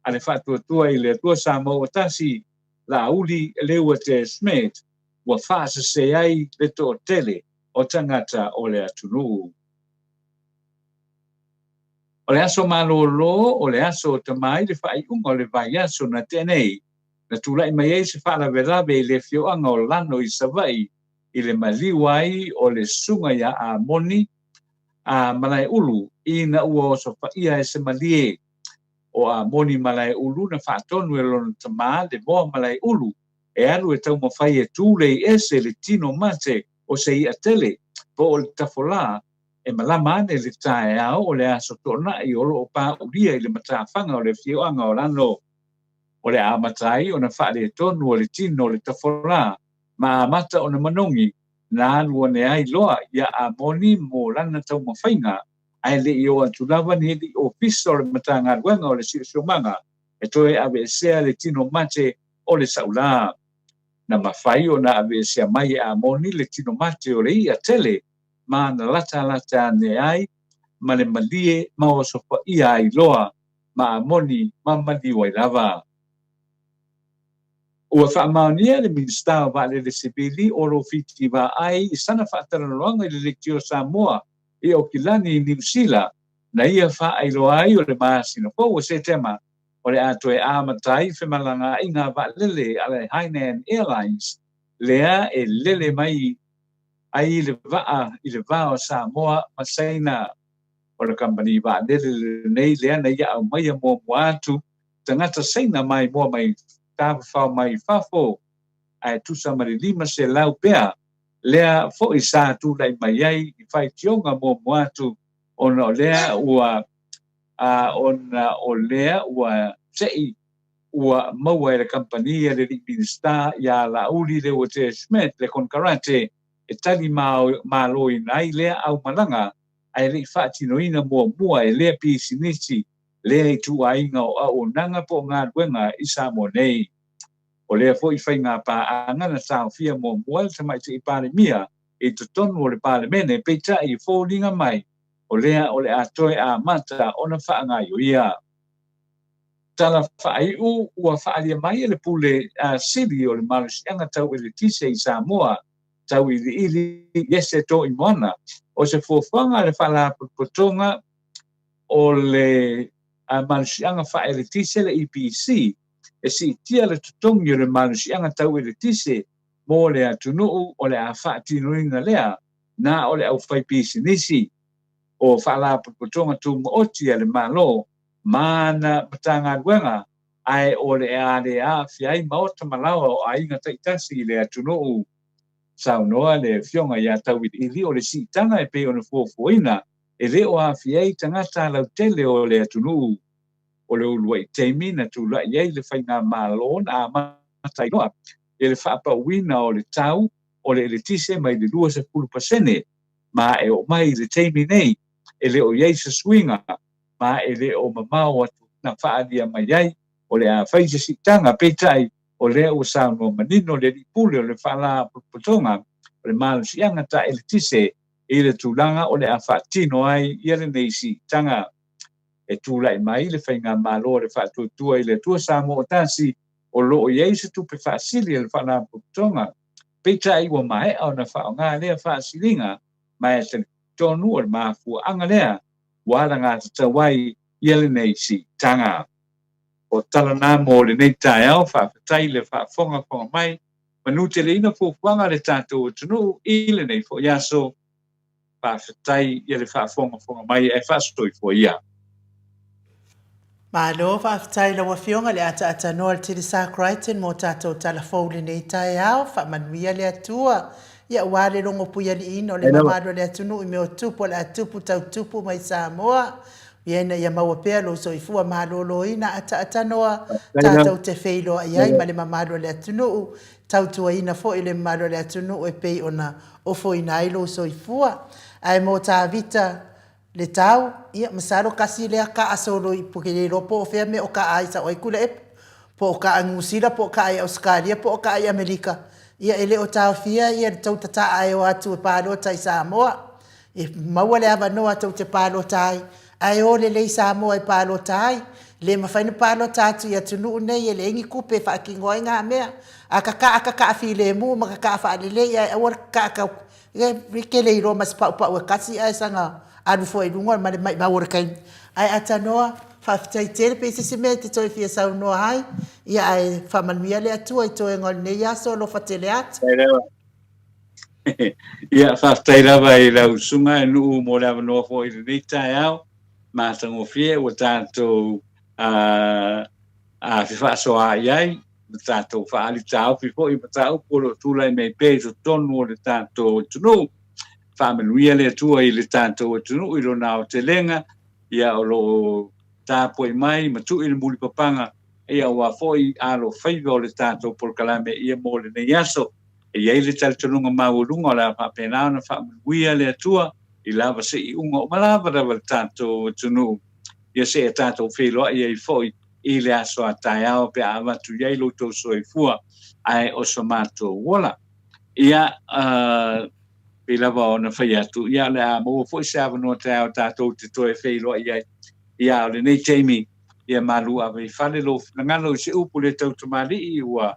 a le Faatuatua i le Atua Samoa ua Tasi, Laauli Leuatea Schmidt, ua faasese ai le toatele o tagata o le atunuu. O le aso malolo o le aso o Tamai le faaiuga o le vaiaso na tea nei, na tulai mai ai se faalavelave i le afioaga o Lano i Savaii i le maliu ai o le susuga ia Amoni a Malaeulu ina ua osofaia e se malie. O Amoni Malaeulu na faatonu e lona tamā le Moa Malaeulu e alu e taumafai e tulei ese le tino mate o se i'a tele po o le tafolā e malama ane le taeao o le aso Toonai o lo o pāulia i le matafaga o le afioaga o Lano. O le amata ai ona faaletonu o le tino o le tafolā ma amata ona manogi na alu ane ai loa ia Amoni mo lana taumafaiga ae le i oo atu lava ni alii ofisa o le Matagaluega o le Siosiomaga e toe aveesea le tino mate o le saulā. Na mafai ona aveesea mai e Amoni le tino mate o le i'a tele ma na latalata ane ai ma le malie ma osofaia ai loa ma Amoni ma maliu ai lava. Ua faamaonia le Minisita o Vaalele Sivili Olo Fiti Vaai i sana faatalanoaga i le Leitio Samoa i Okilani i Niu Sila, na ia faailoa ai o le masina fou o Setema o le a toe amata ai femalagaaiga a vaalele a le Hainan Airlines lea e lele mai ai le vaa i le va o Samoa ma Saina. O le kamupani vaalele lenei lea na ia aumaia muamua atu tagata Saina maimoa mai tafafao mai fafo, ae tusa ma le 500 pea lea foi sa tulai mai ai i faitioga muamua atu ona o lea ua a ona o lea ua se'i ua maua e le kamupani a le alii Minisita ia Laauli Leuatea Schmidt le konekarate e tali maloina ai lea aumalaga ae le i faatinoina muamua e lea pisinisi lea ituaiga o auaunaga po o galuega i Samoa nei. O lea foi faiga paaga na taofia muamua e le Tamaitai Palemia i totonu o le Palemene, peitai e foliga mai o lea o le a toe amata ona faagaioia. Tala faaiu ua faaalia mai e le Pule Sili o le Malosiaga Tau Eletise i Samoa, Tauiliili Iese Toimoana, o se fuafuaga a le Faalapotopotoga o le Malosiaga Faaeletise, le EPC, e siitia le totogi o le malosiaga tau eletise mo le atunuu o le a faatinoina lea na o le aufaipisinisi, o faalapotopotoga tumaoti a le Malo ma ana Matagaluega, ae o le a le aafia ai maota ma laoa o aiga taitasi i le atunuu. Saunoa le Afioga ia Tauiliili o le siitaga e pei ona fuafuaina e le o aafia ai tagata lautele o le atunuu. O le uluai taimi na tulai ai le faigamalo na amata ai loa i le faapauina o le tau o le eletise mai le 20% ma e oo mai i le taimi nei e le o i ai se suiga ma e le o mamao atu na faaalia mai ai o le a fai se siitaga. Peitai o lea ua saunoa manino le Alii Pule o le Faalapotopotoga o le Malosiaga Ta Eletise i le tulaga o le a faatino ai ia lenei siitaga. E tulai mai le faigamalo a le Faatuatua i le Atua Samoa o Tasi o lo o i ai se tupe faasili a le Faalapotopotoga. Peitai ua maea ona faaaoga lea faasiliga ma e talitonu o le mafuaaga lea ua alagatatau ai ia lenei siitaga. O tala na mo lenei taeao, faafetai le faafogafoga mai, manuteleina fuafuaga a le tatou atunuu i lenei foi aso. Faafetai ia le faafogafoga mai ae faasoifua ia. Malo faafetai i lau Afioga i le ataatanoa le Tilisa Crichton mo tatou tala fou i lenei taeao. Faamanuia le Atua ia aua le logo puialiiina o le mamalu o le atunuu i mea o tupu o le a tupu tau tupu mai Samoa. Ia ina ia maua pea lou soifua maloloina ataatanoa tatou te feiloai ai ma le mamalu o le atunuu, tautuaina foi le mamalu o le atunuu e pei ona ofoina ai lou soifua. Ae mo Tavita Letau, ia masalo kasi lea kaa solo i ke le iloa po o fea mea o kaa ai sao ai Tuilaepa, po o kaa Niu Sila po o kaa i Ausetalia po o kaa i Amelika, ia e le o taofia ia le tou tataa e o atu e palota i Samoa. E maua le avanoa tou te palota ai, ae o lelei Samoa e palota ai. E le mafai ona palota atu i atunuu nei e leai ni tupe e faatino ai na mea. A tataa, tataa filemu ma tataa faalelei ae aua le tataa tau E te le iloa ma se paupau e kasi ae saga alu fua i luga ma le maimau o le taimi. Ae atanoa, faafetai tele pe i se isi mea e te toe fia saunoa ai, ia ae faamanuia le Atua i toega o lenei aso, alofa tele atu. Faafetai lava. Ia, faafetai lava i lau susuga e Nuu mo le avanoa foi i lenei taeao matagofie ua tatou fefaasoaai ai ma tatou faaali taofi foi i mataupu o lo o tulai mai pea i totonu o le tatou atunuu. Faamanuia le Atua i le tatou atunuu i lona aotelega, ia o lo o tapuai mai ma tui le mulipapaga, ia aua foi alofaiva o le tatou polokalame ia mo lenei aso. E i ai le talitonuga maualuga o le a faapena ona faamanuia le Atua i lava se iuga uma lava lava le tatou atunuu. Ia seia tatou feiloai ai foi i le aso a taeao pe a avatu i ai lo outou soifua ae o so matou ola. Ia, pei lava ona fai atu, ia o le a maua foi se avanoa taeao tatou te toe feiloai ai. Ia, o lenei taimi, ia malu ave i fale lou finagalo i se upu le tau tamalii ua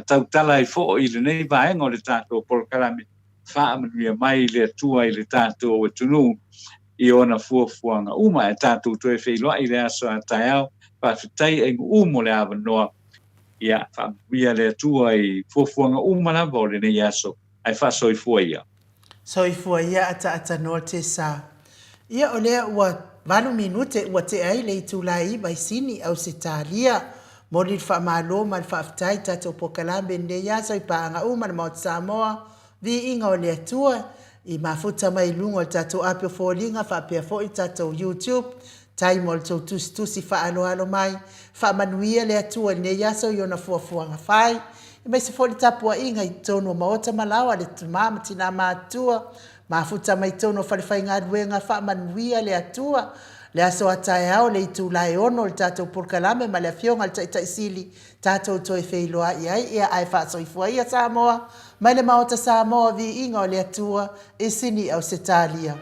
tautala ai foi i lenei vaega o le tatou polokalame. Faamanuia mai le Atua i le tatou atunuu i ona fuafuaga uma. Ae tatou toe feiloai i le aso a taeao. Faafetai Aiguu mo le avanoa. Ia, faamanuia le Atua i fuafuaga uma lava o lenei aso. Ae faasoifua ia. Soifua ia ataatanoa Tesa. Ia o lea ua 8 minute ua tea ai le itula e 9 i Sini, Ausetalia. Momoli le faamalo ma le faafetai i tatou polokalame i lenei aso i paaga uma le Maota Samoa, Viiga o le Atua, i mafuta mai i luga o le tatou api o foliga faapea foi le tatou YouTube. Tai mo le tou tusitusi faaaloalo mai. Faamanuia le Atua i lenei aso i ona fuafuaga fai, aemaise foi le tapuaiga i totonu o maota ma laoa a le tama ma tina matutua, mafuta mai totonu o falefaigaluega. Faamanuia le Atua. Le aso a taeao le itula e 6 o le tatou polokalame ma le Afioga i le Taitai Sili tatou toe feiloai ai, ia ae faasoifua ia Samoa mai le Maota Samoa, viiga o le Atua i Sini Ausetalia.